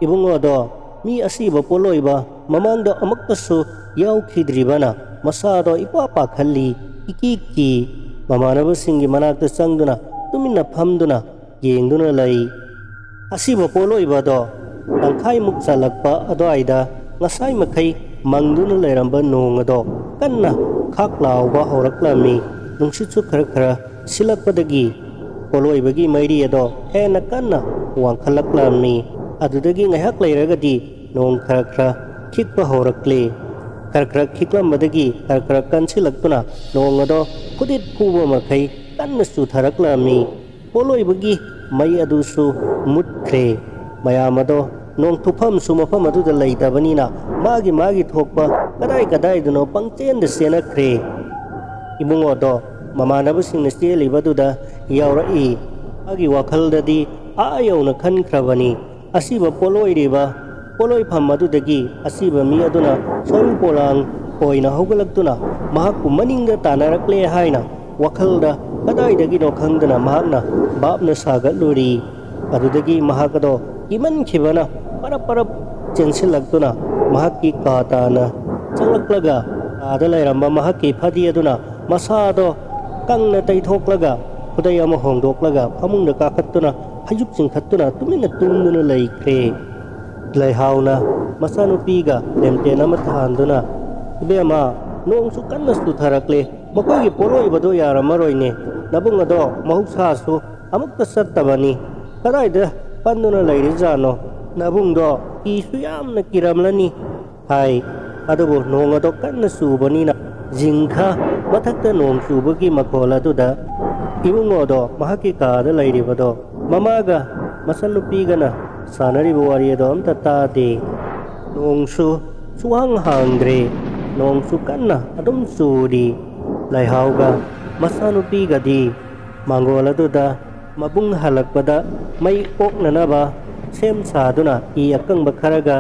ꯏꯕꯨꯡꯉꯣꯗꯣ ꯃꯤ ꯑꯁꯤꯕ ꯄꯣꯠꯂꯣꯏꯕ ꯃꯃꯥꯡꯗ ꯑꯃꯨꯛꯇꯁꯨ ꯌꯥꯎꯈꯤꯗ꯭ꯔꯤꯕꯅ ꯃꯁꯥꯗꯣ ꯏꯄꯥ ꯄꯥꯈꯠꯂꯤ, ꯏꯀꯤ ꯀꯤ꯫ ꯃꯃꯥꯟꯅꯕꯁꯤꯡꯒꯤ ꯃꯅꯥꯛꯇ ꯆꯪꯗꯨꯅ ꯇꯨꯃꯤꯟꯅ ꯐꯝꯗꯨꯅ ꯌꯦꯡꯗꯨꯅ ꯂꯩ꯫ ꯑꯁꯤꯕ ꯄꯣꯠꯂꯣꯏꯕꯗꯣ ꯇꯪꯈꯥꯏꯃꯨꯛ ꯆꯜꯂꯛꯄ ꯑꯗꯨꯋꯥꯏꯗ ꯉꯁꯥꯏ ꯃꯈꯩ ꯃꯪꯗꯨꯅ ꯂꯩꯔꯝꯕ ꯅꯣꯡ ꯑꯗꯣ ꯀꯟꯅ ꯈꯥꯛ ꯂꯥꯎꯕ ꯍꯧꯔꯛꯂꯝꯃꯤ꯫ ꯅꯨꯡꯁꯤꯠꯁꯨ ꯈꯔ ꯈꯔ ꯁꯤꯜꯂꯛꯄꯗꯒꯤ ꯄꯣꯠꯂꯣꯏꯕꯒꯤ ꯃꯩꯔꯤ ꯑꯗꯣ ꯍꯦꯟꯅ ꯀꯟꯅ ꯋꯥꯡꯈꯠꯂꯛꯂꯝꯃꯤ꯫ ꯑꯗꯨꯗꯒꯤ ꯉꯥꯏꯍꯥꯛ ꯂꯩꯔꯒꯗꯤ ꯅꯣꯡ ꯈꯔ ꯈꯔ ꯈꯤꯛꯄ ꯍꯧꯔꯛꯂꯦ꯫ ꯈꯔ ꯈꯔ ꯈꯤꯛꯂꯝꯕꯗꯒꯤ ꯈꯔ ꯈꯔ ꯀꯟꯁꯤꯜꯂꯛꯇꯨꯅ ꯅꯣꯡ ꯑꯗꯣ ꯐꯨꯗꯤꯠ ꯐꯨꯕ ꯃꯈꯩ ꯀꯟꯅ ꯆꯨꯊꯔꯛꯂꯝꯃꯤ꯫ ꯄꯣꯠꯂꯣꯏꯕꯒꯤ ꯃꯩ ꯑꯗꯨꯁꯨ ꯃꯨꯠꯈ꯭ꯔꯦ꯫ ꯃꯌꯥꯝ ꯑꯗꯣ ꯅꯣꯡ ꯊꯨꯞꯐꯝꯁꯨ ꯃꯐꯝ ꯑꯗꯨꯗ ꯂꯩꯇꯕꯅꯤꯅ ꯃꯥꯒꯤ ꯃꯥꯒꯤ ꯊꯣꯛꯄ ꯀꯗꯥꯏ ꯀꯗꯥꯏꯗꯅꯣ ꯄꯪꯆꯦꯟꯗ ꯆꯦꯟꯅꯈ꯭ꯔꯦ꯫ ꯏꯕꯨꯡꯉꯣꯗꯣ ꯃꯃꯥꯟꯅꯕꯁꯤꯡꯅ ꯆꯦꯜꯂꯤꯕꯗꯨꯗ ꯌꯥꯎꯔꯛꯏ꯫ ꯃꯥꯒꯤ ꯋꯥꯈꯜꯗꯗꯤ ꯑꯥ ꯌꯧꯅ ꯈꯟꯈ꯭ꯔꯕꯅꯤ꯫ ꯑꯁꯤꯕ ꯄꯣꯠꯂꯣꯏꯔꯤꯕ ꯄꯣꯠꯂꯣꯏꯐꯝ ꯑꯗꯨꯗꯒꯤ ꯑꯁꯤꯕ ꯃꯤ ꯑꯗꯨꯅ ꯁꯔꯨ ꯄꯣꯂꯥꯡ ꯑꯣꯏꯅ ꯍꯧꯒꯠꯂꯛꯇꯨꯅ ꯃꯍꯥꯛꯄꯨ ꯃꯅꯤꯡꯗ ꯇꯥꯟꯅꯔꯛꯂꯦ ꯍꯥꯏꯅ ꯋꯥꯈꯜꯗ ꯀꯗꯥꯏꯗꯒꯤꯅꯣ ꯈꯪꯗꯅ ꯃꯍꯥꯛꯅ ꯚꯥꯞꯅ ꯁꯥꯒꯠꯂꯨꯔꯤ꯫ ꯑꯗꯨꯗꯒꯤ ꯃꯍꯥꯛ ꯑꯗꯣ ꯀꯤꯃꯟꯈꯤꯕꯅ ꯄꯔꯞ ꯄꯔꯞ ꯆꯦꯟꯁꯤꯜꯂꯛꯇꯨꯅ ꯃꯍꯥꯛꯀꯤ ꯀꯥ ꯇꯥꯅ ꯆꯪꯂꯛꯂꯒ ꯀꯥꯗ ꯂꯩꯔꯝꯕ ꯃꯍꯥꯛꯀꯤ ꯐꯗꯤ ꯑꯗꯨꯅ ꯃꯁꯥꯗꯣ ꯀꯪꯅ ꯇꯩꯊꯣꯛꯂꯒ ꯈꯨꯗꯩ ꯑꯃ ꯍꯣꯡꯗꯣꯛꯂꯒ ꯐꯃꯨꯡꯗ ꯀꯥꯈꯠꯇꯨꯅ ꯐꯩꯖꯨꯞ ꯆꯤꯡꯈꯠꯇꯨꯅ ꯇꯨꯃꯤꯟꯅ ꯇꯨꯝꯗꯨꯅ ꯂꯩꯈ꯭ꯔꯦ꯫ ꯂꯩꯍꯥꯎꯅ ꯃꯆꯥꯅꯨꯄꯤꯒ ꯂꯦꯝꯇꯦꯟ ꯑꯃ ꯊꯥꯟꯗꯨꯅ, "ꯏꯕꯦꯝꯃ, ꯅꯣꯡꯁꯨ ꯀꯟꯅ ꯆꯨꯊꯔꯛꯂꯦ꯫ ꯃꯈꯣꯏꯒꯤ ꯄꯣꯠꯂꯣꯏꯕꯗꯣ ꯌꯥꯔꯝꯃꯔꯣꯏꯅꯦ꯫ ꯅꯕꯨꯡ ꯑꯗꯣ ꯃꯍꯧꯁꯥꯁꯨ ꯑꯃꯨꯛꯇ ꯆꯠꯇꯕꯅꯤ꯫ ꯀꯗꯥꯏꯗ ꯄꯟꯗꯨꯅ ꯂꯩꯔꯤꯖꯥꯠꯅꯣ? ꯅꯕꯨꯡꯗꯣ ꯀꯤꯁꯨ ꯌꯥꯝꯅ ꯀꯤꯔꯝꯂꯅꯤ" ꯍꯥꯏ꯫ ꯑꯗꯨꯕꯨ ꯅꯣꯡ ꯑꯗꯣ ꯀꯟꯅ ꯆꯨꯕꯅꯤꯅ ꯖꯤꯡꯈ ꯃꯊꯛꯇ ꯅꯣꯡ ꯆꯨꯕꯒꯤ ꯃꯈꯣꯜ ꯑꯗꯨꯗ ꯏꯕꯨꯡꯉꯣꯗꯣ ꯃꯍꯥꯛꯀꯤ ꯀꯥꯗ ꯂꯩꯔꯤꯕꯗꯣ ꯃꯃꯥꯒ ꯃꯆꯟꯅꯨꯄꯤꯒꯅ ꯁꯥꯟꯅꯔꯤꯕ ꯋꯥꯔꯤ ꯑꯗꯣ ꯑꯝꯇ ꯇꯥꯗꯦ꯫ ꯅꯣꯡꯁꯨ ꯁꯨꯍꯥꯡ ꯍꯥꯡꯗ꯭ꯔꯦ꯫ ꯅꯣꯡꯁꯨ ꯀꯟꯅ ꯑꯗꯨꯝ ꯆꯨꯔꯤ꯫ ꯂꯩꯍꯥꯎꯒ ꯃꯆꯥꯅꯨꯄꯤꯒꯗꯤ ꯃꯥꯡꯒꯣꯜ ꯑꯗꯨꯗ ꯃꯕꯨꯡ ꯍꯜꯂꯛꯄꯗ ꯃꯩ ꯑꯣꯛꯅꯅꯕ ꯁꯦꯝ ꯁꯥꯗꯨꯅ ꯏ ꯑꯀꯪꯕ ꯈꯔꯒ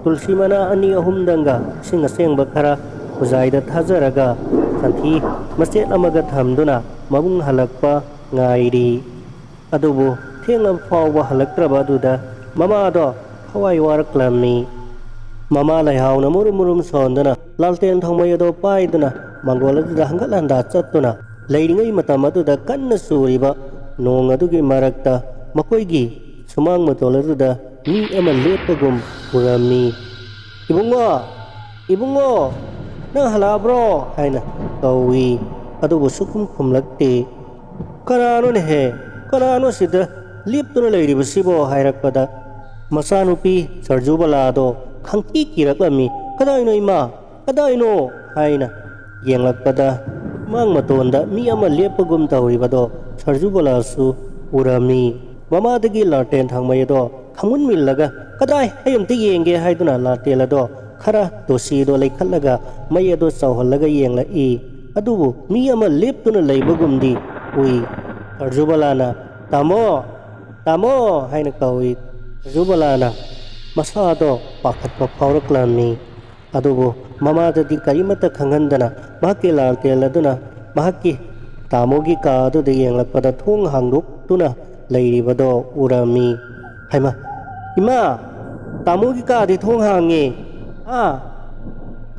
ꯇꯨꯜꯁꯤ ꯃꯅꯥ ꯑꯅꯤ ꯑꯍꯨꯝꯗꯪꯒ ꯏꯁꯤꯡ ꯑꯁꯦꯡꯕ ꯈꯔ ꯈꯨꯖꯥꯏꯗ ꯊꯥꯖꯔꯒ ꯁꯟꯊꯤ ꯃꯆꯦꯠ ꯑꯃꯒ ꯊꯝꯗꯨꯅ ꯃꯕꯨꯡ ꯍꯜꯂꯛꯄ ꯉꯥꯏꯔꯤ꯫ ꯑꯗꯨꯕꯨ ꯊꯦꯡꯂꯕ ꯐꯥꯎꯕ ꯍꯜꯂꯛꯇ꯭ꯔꯕ ꯑꯗꯨꯗ ꯃꯃꯥꯗꯣ ꯊꯋꯥꯏ ꯋꯥꯔꯛꯂꯝꯃꯤ꯫ ꯃꯃꯥ ꯂꯩꯍꯥꯎꯅ ꯃꯨꯔꯨꯝ ꯃꯨꯔꯨꯝ ꯁꯣꯟꯗꯨꯅ ꯂꯥꯜꯇꯦꯟ ꯊꯧꯃꯩ ꯑꯗꯣ ꯄꯥꯏꯗꯨꯅ ꯃꯪꯒꯣꯜ ꯑꯗꯨꯗ ꯍꯪꯒꯠ ꯍꯟꯗꯥ ꯆꯠꯇꯨꯅ ꯂꯩꯔꯤꯉꯩ ꯃꯇꯝ ꯑꯗꯨꯗ ꯀꯟꯅ ꯆꯨꯔꯤꯕ ꯅꯣꯡ ꯑꯗꯨꯒꯤ ꯃꯔꯛꯇ ꯃꯈꯣꯏꯒꯤ ꯁꯨꯃꯥꯡ ꯃꯇꯣꯜ ꯑꯗꯨꯗ ꯃꯤ ꯑꯃ ꯂꯦꯞꯄꯒꯨꯝ ꯎꯔꯝꯃꯤ꯫ "ꯏꯕꯨꯡꯉꯣ, ꯏꯕꯨꯡꯉꯣ, ꯅꯪ ꯍꯜꯂꯛꯑꯕ꯭ꯔꯣ?" ꯍꯥꯏꯅ ꯀꯧꯏ꯫ ꯑꯗꯨꯕꯨ ꯁꯨꯈꯨꯝ ꯈꯨꯝꯂꯛꯇꯦ꯫ "ꯀꯅꯥꯅꯣꯅꯦꯍꯦ? ꯀꯅꯥꯅꯣ ꯁꯤꯗ ꯂꯦꯞꯇꯨꯅ ꯂꯩꯔꯤꯕꯁꯤꯕꯣ?" ꯍꯥꯏꯔꯛꯄꯗ ꯃꯆꯥꯅꯨꯄꯤ ꯁꯔꯖꯨꯕꯂꯥꯗꯣ ꯈꯪꯀꯤ ꯀꯤꯔꯛꯂꯝꯃꯤ꯫ "ꯀꯗꯥꯏꯅꯣ ꯏꯃꯥ? ꯀꯗꯥꯏꯅꯣ?" ꯍꯥꯏꯅ ꯌꯦꯡꯂꯛꯄꯗ ꯁꯨꯃꯥꯡ ꯃꯇꯣꯟꯗ ꯃꯤ ꯑꯃ ꯂꯦꯞꯄꯒꯨꯝ ꯇꯧꯔꯤꯕꯗꯣ ꯁꯔꯖꯨꯕꯂꯥꯁꯨ ꯎꯔꯝꯃꯤ꯫ ꯃꯃꯥꯗꯒꯤ ꯂꯥꯜꯇꯦꯟ ꯊꯥꯡꯃꯩ ꯑꯗꯣ ꯈꯪꯃꯨꯟꯃꯤꯜꯂꯒ, "ꯀꯗꯥꯏ? ꯑꯩ ꯑꯝꯇ ꯌꯦꯡꯒꯦ" ꯍꯥꯏꯗꯨꯅ ꯂꯥꯜꯇꯦꯟ ꯑꯗꯣ ꯈꯔ ꯇꯣꯁꯤꯗꯣ ꯂꯩꯈꯠꯂꯒ ꯃꯩ ꯑꯗꯣ ꯆꯥꯎꯍꯜꯂꯒ ꯌꯦꯡꯂꯛꯏ꯫ ꯑꯗꯨꯕꯨ ꯃꯤ ꯑꯃ ꯂꯦꯞꯇꯨꯅ ꯂꯩꯕꯒꯨꯝꯗꯤ ꯎꯏ꯫ ꯁꯔꯖꯨꯕꯂꯥꯅ, "ꯇꯥꯃꯣ! ꯇꯥꯃꯣ!" ꯍꯥꯏꯅ ꯀꯧꯏ꯫ ꯁꯔꯖꯨꯕꯂꯥꯅ ꯃꯁꯥꯗꯣ ꯄꯥꯈꯠꯄ ꯐꯥꯎꯔꯛꯂꯝꯃꯤ꯫ ꯑꯗꯨꯕꯨ ꯃꯃꯥꯗꯗꯤ ꯀꯔꯤꯃꯠꯇ ꯈꯪꯍꯟꯗꯅ ꯃꯍꯥꯛꯀꯤ ꯂꯥꯜꯇꯦꯟ ꯑꯗꯨꯅ ꯃꯍꯥꯛꯀꯤ ꯇꯥꯃꯣꯒꯤ ꯀꯥ ꯑꯗꯨꯗ ꯌꯦꯡꯂꯛꯄꯗ ꯊꯣꯡ ꯍꯥꯡꯗꯣꯛꯇꯨꯅ ꯂꯩꯔꯤꯕꯗꯣ ꯎꯔꯝꯃꯤ꯫ "ꯍꯩꯃꯥ! ꯏꯃꯥ! ꯇꯥꯃꯣꯒꯤ ꯀꯥꯗꯤ ꯊꯣꯡ ꯍꯥꯡꯉꯦ꯫ ꯑꯥ!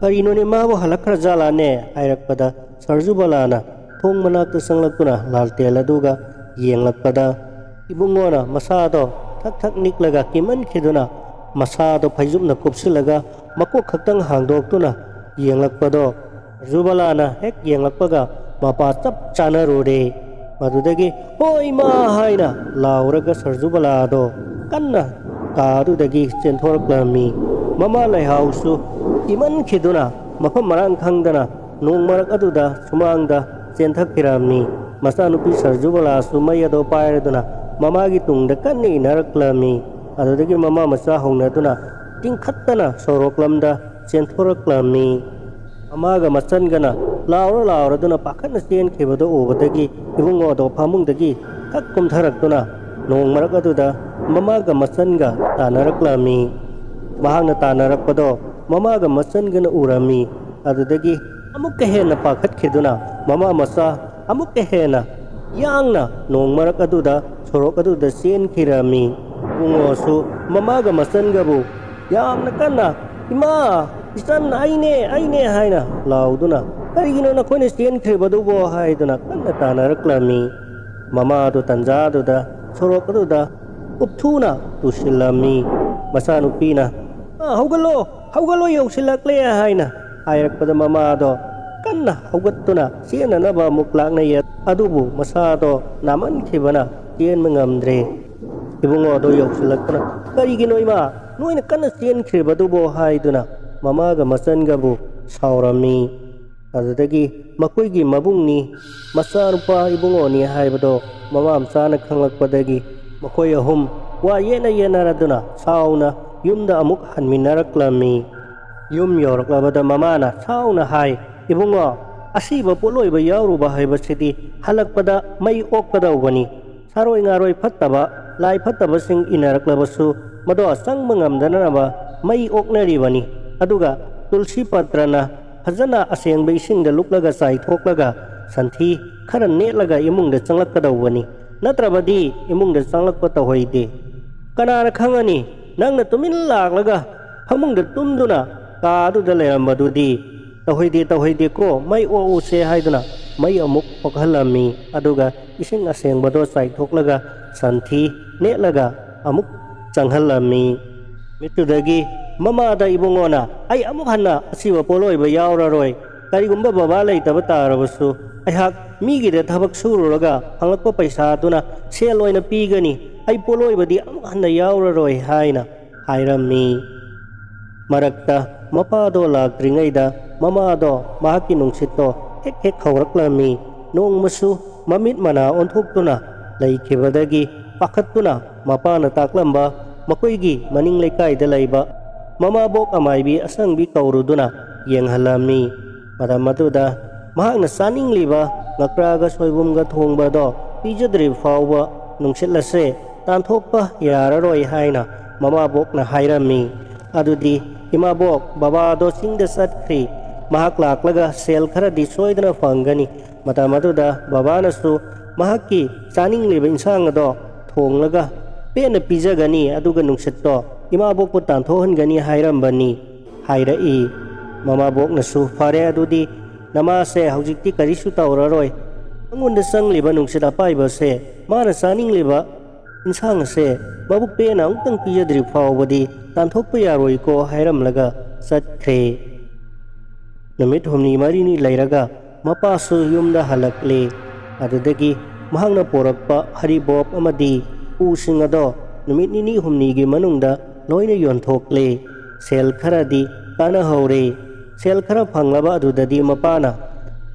ꯀꯔꯤꯅꯣꯅꯦ, ꯃꯥꯕꯨ ꯍꯜꯂꯛꯈ꯭ꯔ ꯖꯥꯠꯂꯥꯅꯦ?" ꯍꯥꯏꯔꯛꯄꯗ ꯁꯔꯖꯨꯕꯂꯥꯅ ꯊꯣꯡ ꯃꯅꯥꯛꯇ ꯆꯪꯂꯛꯇꯨꯅ ꯂꯥꯜꯇꯦꯟ ꯑꯗꯨꯒ ꯌꯦꯡꯂꯛꯄꯗ ꯏꯕꯨꯡꯉꯣꯅ ꯃꯁꯥꯗꯣ ꯊꯛ ꯊꯛ ꯅꯤꯛꯂꯒ ꯀꯤꯃꯟꯈꯤꯗꯨꯅ ꯃꯁꯥꯗꯣ ꯐꯩꯖꯨꯞꯅ ꯀꯨꯞꯁꯤꯜꯂꯒ ꯃꯀꯣꯛ ꯈꯛꯇꯪ ꯍꯥꯡꯗꯣꯛꯇꯨꯅ ꯌꯦꯡꯂꯛꯄꯗꯣ ꯖꯨꯕꯂꯥꯅ ꯍꯦꯛ ꯌꯦꯡꯂꯛꯄꯒ ꯃꯄꯥ ꯆꯞ ꯆꯥꯅꯔꯨꯔꯦ꯫ ꯃꯗꯨꯗꯒꯤ "ꯍꯣ ꯏꯃꯥ!" ꯍꯥꯏꯅ ꯂꯥꯎꯔꯒ ꯁꯔꯖꯨꯕꯂꯥꯗꯣ ꯀꯟꯅ ꯀꯥ ꯑꯗꯨꯗꯒꯤ ꯆꯦꯟꯊꯣꯔꯛꯂꯝꯃꯤ꯫ ꯃꯃꯥ ꯂꯩꯍꯥꯎꯁꯨ ꯀꯤꯃꯟꯈꯤꯗꯨꯅ ꯃꯐꯝ ꯃꯔꯥꯡ ꯈꯪꯗꯅ ꯅꯣꯡ ꯃꯔꯛ ꯑꯗꯨꯗ ꯁꯨꯃꯥꯡꯗ ꯆꯦꯟꯊꯈꯤꯔꯝꯃꯤ꯫ ꯃꯆꯥꯅꯨꯄꯤ ꯁꯔꯖꯨꯕꯂꯥꯁꯨ ꯃꯩ ꯑꯗꯣ ꯄꯥꯏꯔꯗꯨꯅ ꯃꯃꯥꯒꯤ ꯇꯨꯡꯗ ꯀꯟꯅ ꯏꯟꯅꯔꯛꯂꯝꯃꯤ꯫ ꯑꯗꯨꯗꯒꯤ ꯃꯃꯥ ꯃꯆꯥ ꯍꯧꯅꯗꯨꯅ ꯇꯤꯡꯈꯠꯇꯅ ꯁꯣꯔꯣꯛꯂꯝꯗ ꯆꯦꯟꯊꯣꯔꯛꯂꯝꯃꯤ꯫ ꯃꯃꯥꯒ ꯃꯆꯟꯒꯅ ꯂꯥꯎꯔ ꯂꯥꯎꯔꯗꯨꯅ ꯄꯥꯈꯠꯅ ꯆꯦꯟꯈꯤꯕꯗꯨ ꯎꯕꯗꯒꯤ ꯏꯕꯨꯡꯉꯣꯗꯣ ꯐꯃꯨꯡꯗꯒꯤ ꯊꯛ ꯀꯨꯝꯊꯔꯛꯇꯨꯅ ꯅꯣꯡ ꯃꯔꯛ ꯑꯗꯨꯗ ꯃꯃꯥꯒ ꯃꯆꯟꯒ ꯇꯥꯟꯅꯔꯛꯂꯝꯃꯤ꯫ ꯃꯍꯥꯛꯅ ꯇꯥꯟꯅꯔꯛꯄꯗꯣ ꯃꯃꯥꯒ ꯃꯆꯟꯒꯅ ꯎꯔꯝꯃꯤ꯫ ꯑꯗꯨꯗꯒꯤ ꯑꯃꯨꯛꯀ ꯍꯦꯟꯅ ꯄꯥꯈꯠꯈꯤꯗꯨꯅ ꯃꯃꯥ ꯃꯆꯥ ꯑꯃꯨꯛꯀ ꯍꯦꯟꯅ ꯌꯥꯡꯅ ꯅꯣꯡ ꯃꯔꯛ ꯑꯗꯨꯗ ꯁꯣꯔꯣꯛ ꯑꯗꯨꯗ ꯆꯦꯟꯈꯤꯔꯝꯃꯤ꯫ ꯏꯕꯨꯡꯉꯣꯁꯨ ꯃꯃꯥꯒ ꯃꯆꯟꯒꯕꯨ ꯌꯥꯝꯅ ꯀꯟꯅ "ꯏꯃꯥ, ꯏꯆꯟ, ꯑꯩꯅꯦ, ꯑꯩꯅꯦ" ꯍꯥꯏꯅ ꯂꯥꯎꯗꯨꯅ, "ꯀꯔꯤꯒꯤꯅꯣ ꯅꯈꯣꯏꯅ ꯆꯦꯟꯈ꯭ꯔꯤꯕꯗꯨꯕꯣ?" ꯍꯥꯏꯗꯨꯅ ꯀꯟꯅ ꯇꯥꯟꯅꯔꯛꯂꯝꯃꯤ꯫ ꯃꯃꯥ ꯑꯗꯨ ꯇꯟꯖꯥ ꯑꯗꯨꯗ ꯁꯣꯔꯣꯛ ꯑꯗꯨꯗ ꯎꯞꯊꯨꯅ ꯇꯨꯁꯤꯜꯂꯝꯃꯤ꯫ ꯃꯆꯥꯅꯨꯄꯤꯅ, "ꯑ, ꯍꯧꯒꯠꯂꯣ, ꯍꯧꯒꯠꯂꯣ, ꯌꯧꯁꯤꯜꯂꯛꯂꯦ" ꯍꯥꯏꯅ ꯍꯥꯏꯔꯛꯄꯗ ꯃꯃꯥꯗꯣ ꯀꯟꯅ ꯍꯧꯒꯠꯇꯨꯅ ꯆꯦꯟꯅꯅꯕ ꯑꯃꯨꯛ ꯂꯥꯛꯅꯩ꯫ ꯑꯗꯨꯕꯨ ꯃꯁꯥꯗꯣ ꯅꯥꯃꯟꯈꯤꯕꯅ ꯆꯦꯟꯕ ꯉꯝꯗ꯭ꯔꯦ꯫ ꯏꯕꯨꯡꯉꯣꯗꯣ ꯌꯧꯁꯤꯜꯂꯛꯇꯨꯅ, "ꯀꯔꯤꯒꯤꯅꯣ ꯏꯃꯥ, ꯅꯣꯏꯅ ꯀꯟꯅ ꯆꯦꯟꯈ꯭ꯔꯤꯕꯗꯨꯕꯣ?" ꯍꯥꯏꯗꯨꯅ ꯃꯃꯥꯒ ꯃꯆꯟꯒꯕꯨ ꯁꯥꯎꯔꯝꯃꯤ꯫ ꯑꯗꯨꯗꯒꯤ ꯃꯈꯣꯏꯒꯤ ꯃꯕꯨꯡꯅꯤ, ꯃꯆꯥꯅꯨꯄꯥ ꯏꯕꯨꯡꯉꯣꯅꯤ ꯍꯥꯏꯕꯗꯣ ꯃꯃꯥ ꯃꯆꯥꯅ ꯈꯪꯂꯛꯄꯗꯒꯤ ꯃꯈꯣꯏ ꯑꯍꯨꯝ ꯋꯥ ꯌꯦꯠꯅ ꯌꯦꯠꯅꯔꯗꯨꯅ ꯁꯥꯎꯅ ꯌꯨꯝꯗ ꯑꯃꯨꯛ ꯍꯟꯃꯤꯟꯅꯔꯛꯂꯝꯃꯤ꯫ ꯌꯨꯝ ꯌꯧꯔꯛꯂꯕꯗ ꯃꯃꯥꯅ ꯁꯥꯎꯅ ꯍꯥꯏ, "ꯏꯕꯨꯡꯉꯣ, ꯑꯁꯤꯕ ꯄꯣꯠꯂꯣꯏꯕ ꯌꯥꯎꯔꯨꯕ ꯍꯥꯏꯕꯁꯤꯗꯤ ꯍꯜꯂꯛꯄꯗ ꯃꯩ ꯑꯣꯛꯀꯗꯧꯕꯅꯤ꯫ ꯁꯥꯔꯣꯏ ꯉꯥꯔꯣꯏ ꯐꯠꯇꯕ, ꯂꯥꯏ ꯐꯠꯇꯕꯁꯤꯡ ꯏꯟꯅꯔꯛꯂꯕꯁꯨ ꯃꯗꯣ ꯆꯪꯕ ꯉꯝꯗꯅꯕ ꯃꯩ ꯑꯣꯛꯅꯔꯤꯕꯅꯤ꯫ ꯑꯗꯨꯒ ꯇꯨꯜꯁꯤ ꯄꯇ꯭ꯔꯅ ꯐꯖꯅ ꯑꯁꯦꯡꯕ ꯏꯁꯤꯡꯗ ꯂꯨꯞꯂꯒ ꯆꯥꯏꯊꯣꯛꯂꯒ ꯁꯟꯊꯤ ꯈꯔ ꯅꯦꯠꯂꯒ ꯏꯃꯨꯡꯗ ꯆꯪꯂꯛꯀꯗꯧꯕꯅꯤ꯫ ꯅꯠꯇ꯭ꯔꯕꯗꯤ ꯏꯃꯨꯡꯗ ꯆꯪꯂꯛꯄ ꯇꯧꯍꯩꯗꯦ꯫ ꯀꯅꯥꯅ ꯈꯪꯒꯅꯤ, ꯅꯪꯅ ꯇꯨꯃꯤꯟ ꯂꯥꯛꯂꯒ ꯐꯃꯨꯡꯗ ꯇꯨꯝꯗꯨꯅ ꯀꯥ ꯑꯗꯨꯗ ꯂꯩꯔꯝꯕꯗꯨꯗꯤ?" "ꯇꯧꯍꯩꯗꯦ, ꯇꯧꯍꯩꯗꯦꯀꯣ, ꯃꯩ ꯑꯣꯛꯎꯁꯦ" ꯍꯥꯏꯗꯨꯅ ꯃꯩ ꯑꯃꯨꯛ ꯑꯣꯛꯍꯜꯂꯝꯃꯤ꯫ ꯑꯗꯨꯒ ꯏꯁꯤꯡ ꯑꯁꯦꯡꯕꯗꯣ ꯆꯥꯏꯊꯣꯛꯂꯒ ꯁꯟꯊꯤ ꯅꯦꯠꯂꯒ ꯑꯃꯨꯛ ꯆꯪꯍꯜꯂꯝꯃꯤ꯫ ꯃꯤꯠꯇꯨꯗꯒꯤ ꯃꯃꯥꯗ ꯏꯕꯨꯡꯉꯣꯅ, "ꯑꯩ ꯑꯃꯨꯛ ꯍꯟꯅ ꯑꯁꯤꯕ ꯄꯣꯠꯂꯣꯏꯕ ꯌꯥꯎꯔꯔꯣꯏ꯫ ꯀꯔꯤꯒꯨꯝꯕ ꯕꯕꯥ ꯂꯩꯇꯕ ꯇꯥꯔꯕꯁꯨ ꯑꯩꯍꯥꯛ ꯃꯤꯒꯤꯗ ꯊꯕꯛ ꯁꯨꯔꯨꯔꯒ ꯐꯪꯂꯛꯄ ꯄꯩꯁꯥꯗꯨꯅ ꯁꯦꯜ ꯑꯣꯏꯅ ꯄꯤꯒꯅꯤ꯫ ꯑꯩ ꯄꯣꯠꯂꯣꯏꯕꯗꯤ ꯑꯃꯨꯛ ꯍꯟꯅ ꯌꯥꯎꯔꯔꯣꯏ" ꯍꯥꯏꯅ ꯍꯥꯏꯔꯝꯃꯤ꯫ ꯃꯔꯛꯇ ꯃꯄꯥꯗꯣ ꯂꯥꯛꯇ꯭ꯔꯤꯉꯩꯗ ꯃꯃꯥꯗꯣ ꯃꯍꯥꯛꯀꯤ ꯅꯨꯡꯁꯤꯠꯇꯣ ꯍꯦꯛ ꯍꯦꯛ ꯍꯧꯔꯛꯂꯝꯃꯤ꯫ ꯅꯣꯡꯃꯁꯨ ꯃꯃꯤꯠ ꯃꯅꯥ ꯑꯣꯟꯊꯣꯛꯇꯨꯅ ꯂꯩꯈꯤꯕꯗꯒꯤ ꯄꯥꯈꯠꯇꯨꯅ ꯃꯄꯥꯅ ꯇꯥꯛꯂꯝꯕ ꯃꯈꯣꯏꯒꯤ ꯃꯅꯤꯡ ꯂꯩꯀꯥꯏꯗ ꯂꯩꯕ ꯃꯃꯥꯕꯣꯛ ꯑꯃꯥꯏꯕꯤ ꯑꯁꯪꯕꯤ ꯀꯧꯔꯨꯗꯨꯅ ꯌꯦꯡꯍꯜꯂꯝꯃꯤ꯫ ꯃꯇꯝ ꯑꯗꯨꯗ ꯃꯍꯥꯛꯅ ꯆꯥꯅꯤꯡꯂꯤꯕ ꯉꯀ꯭ꯔꯥꯒ ꯁꯣꯏꯕꯨꯝꯒ ꯊꯣꯡꯕꯗꯣ ꯄꯤꯖꯗ꯭ꯔꯤꯕ ꯐꯥꯎꯕ ꯅꯨꯡꯁꯤꯠ ꯑꯁꯦ ꯇꯥꯟꯊꯣꯛꯄ ꯌꯥꯔꯔꯣꯏ ꯍꯥꯏꯅ ꯃꯃꯥꯕꯣꯛꯅ ꯍꯥꯏꯔꯝꯃꯤ꯫ ꯑꯗꯨꯗꯤ ꯏꯃꯥꯕꯣꯛ, ꯕꯕꯥꯗꯣ ꯆꯤꯡꯗ ꯆꯠꯈ꯭ꯔꯤ꯫ ꯃꯍꯥꯛ ꯂꯥꯛꯂꯒ ꯁꯦꯜ ꯈꯔꯗꯤ ꯁꯣꯏꯗꯅ ꯐꯪꯒꯅꯤ꯫ ꯃꯇꯝ ꯑꯗꯨꯗ ꯕꯕꯥꯅꯁꯨ ꯃꯍꯥꯛꯀꯤ ꯆꯥꯅꯤꯡꯂꯤꯕ ꯏꯟꯁꯥꯡ ꯑꯗꯣ ꯊꯣꯡꯂꯒ ꯄꯦꯟꯅ ꯄꯤꯖꯒꯅꯤ, ꯑꯗꯨꯒ ꯅꯨꯡꯁꯤꯠꯇꯣ ꯏꯃꯥꯕꯣꯛꯄꯨ ꯇꯥꯟꯊꯣꯛꯍꯟꯒꯅꯤ ꯍꯥꯏꯔꯝꯕꯅꯤ ꯍꯥꯏꯔꯛꯏ꯫ ꯃꯃꯥꯕꯣꯛꯅꯁꯨ, "ꯐꯔꯦ, ꯑꯗꯨꯗꯤ ꯅꯃꯥꯁꯦ ꯍꯧꯖꯤꯛꯇꯤ ꯀꯔꯤꯁꯨ ꯇꯧꯔꯔꯣꯏ꯫ ꯃꯉꯣꯟꯗ ꯆꯪꯂꯤꯕ ꯅꯨꯡꯁꯤꯠ ꯑꯄꯥꯏꯕꯁꯦ, ꯃꯥꯅ ꯆꯥꯅꯤꯡꯂꯤꯕ ꯏꯟꯁꯥꯡ ꯑꯁꯦ ꯃꯕꯨꯛ ꯄꯦꯟꯅ ꯑꯃꯨꯛꯇꯪ ꯄꯤꯖꯗ꯭ꯔꯤ ꯐꯥꯎꯕꯗꯤ ꯇꯥꯟꯊꯣꯛꯄ ꯌꯥꯔꯣꯏꯀꯣ" ꯍꯥꯏꯔꯝꯂꯒ ꯆꯠꯈ꯭ꯔꯦ꯫ ꯅꯨꯃꯤꯠ ꯍꯨꯝꯅꯤ ꯃꯔꯤꯅꯤ ꯂꯩꯔꯒ ꯃꯄꯥꯁꯨ ꯌꯨꯝꯗ ꯍꯜꯂꯛꯂꯦ꯫ ꯑꯗꯨꯗꯒꯤ ꯃꯍꯥꯛꯅ ꯄꯣꯔꯛꯄ ꯍꯔꯤꯕꯣꯞ ꯑꯃꯗꯤ ꯎꯁꯤꯡ ꯑꯗꯣ ꯅꯨꯃꯤꯠ ꯅꯤꯅꯤ ꯍꯨꯝꯅꯤꯒꯤ ꯃꯅꯨꯡꯗ ꯂꯣꯏꯅ ꯌꯣꯟꯊꯣꯛꯂꯦ꯫ ꯁꯦꯜ ꯈꯔꯗꯤ ꯀꯥꯟꯅꯍꯧꯔꯦ꯫ ꯁꯦꯜ ꯈꯔ ꯐꯪꯂꯕ ꯑꯗꯨꯗꯗꯤ ꯃꯄꯥꯅ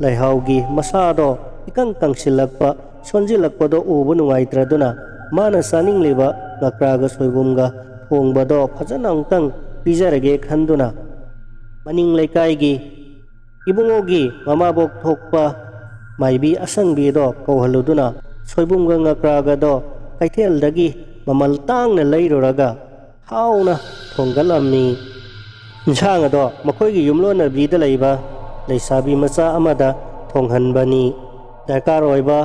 ꯂꯩꯍꯥꯎꯒꯤ ꯃꯁꯥꯗꯣ ꯏꯀꯪ ꯀꯪꯁꯤꯜꯂꯛꯄ, ꯁꯣꯟꯖꯤꯜꯂꯛꯄꯗꯣ ꯎꯕ ꯅꯨꯡꯉꯥꯏꯇ꯭ꯔꯗꯨꯅ ꯃꯥꯅ ꯆꯥꯅꯤꯡꯂꯤꯕ ꯉꯀ꯭ꯔꯥꯒ ꯁꯣꯏꯕꯨꯝꯒ ꯊꯣꯡꯕꯗꯣ ꯐꯖꯅ ꯑꯃꯨꯛꯇꯪ ꯄꯤꯖꯔꯒꯦ ꯈꯟꯗꯨꯅ ꯃꯅꯤꯡ ꯂꯩꯀꯥꯏꯒꯤ ꯏꯕꯨꯡꯉꯣꯒꯤ ꯃꯃꯥꯕꯣꯛ ꯊꯣꯛꯄ ꯃꯥꯏꯕꯤ ꯑꯁꯪꯕꯤꯗꯣ ꯀꯧꯍꯜꯂꯨꯗꯨꯅ ꯁꯣꯏꯕꯨꯝꯒ ꯉꯀ꯭ꯔꯥꯒꯗꯣ ꯀꯩꯊꯦꯜꯗꯒꯤ ꯃꯃꯜ ꯇꯥꯡꯅ ꯂꯩꯔꯨꯔꯒ ꯍꯥꯎꯅ ꯊꯣꯡꯒꯠꯂꯝꯃꯤ꯫ ꯏꯟꯁꯥꯡ ꯑꯗꯣ ꯃꯈꯣꯏꯒꯤ ꯌꯨꯝꯂꯣꯟꯅꯕꯤꯗ ꯂꯩꯕ ꯂꯩꯁꯥꯕꯤ ꯃꯆꯥ ꯑꯃꯗ ꯊꯣꯡꯍꯟꯕꯅꯤ꯫ ꯗꯔꯀꯥꯔ ꯑꯣꯏꯕ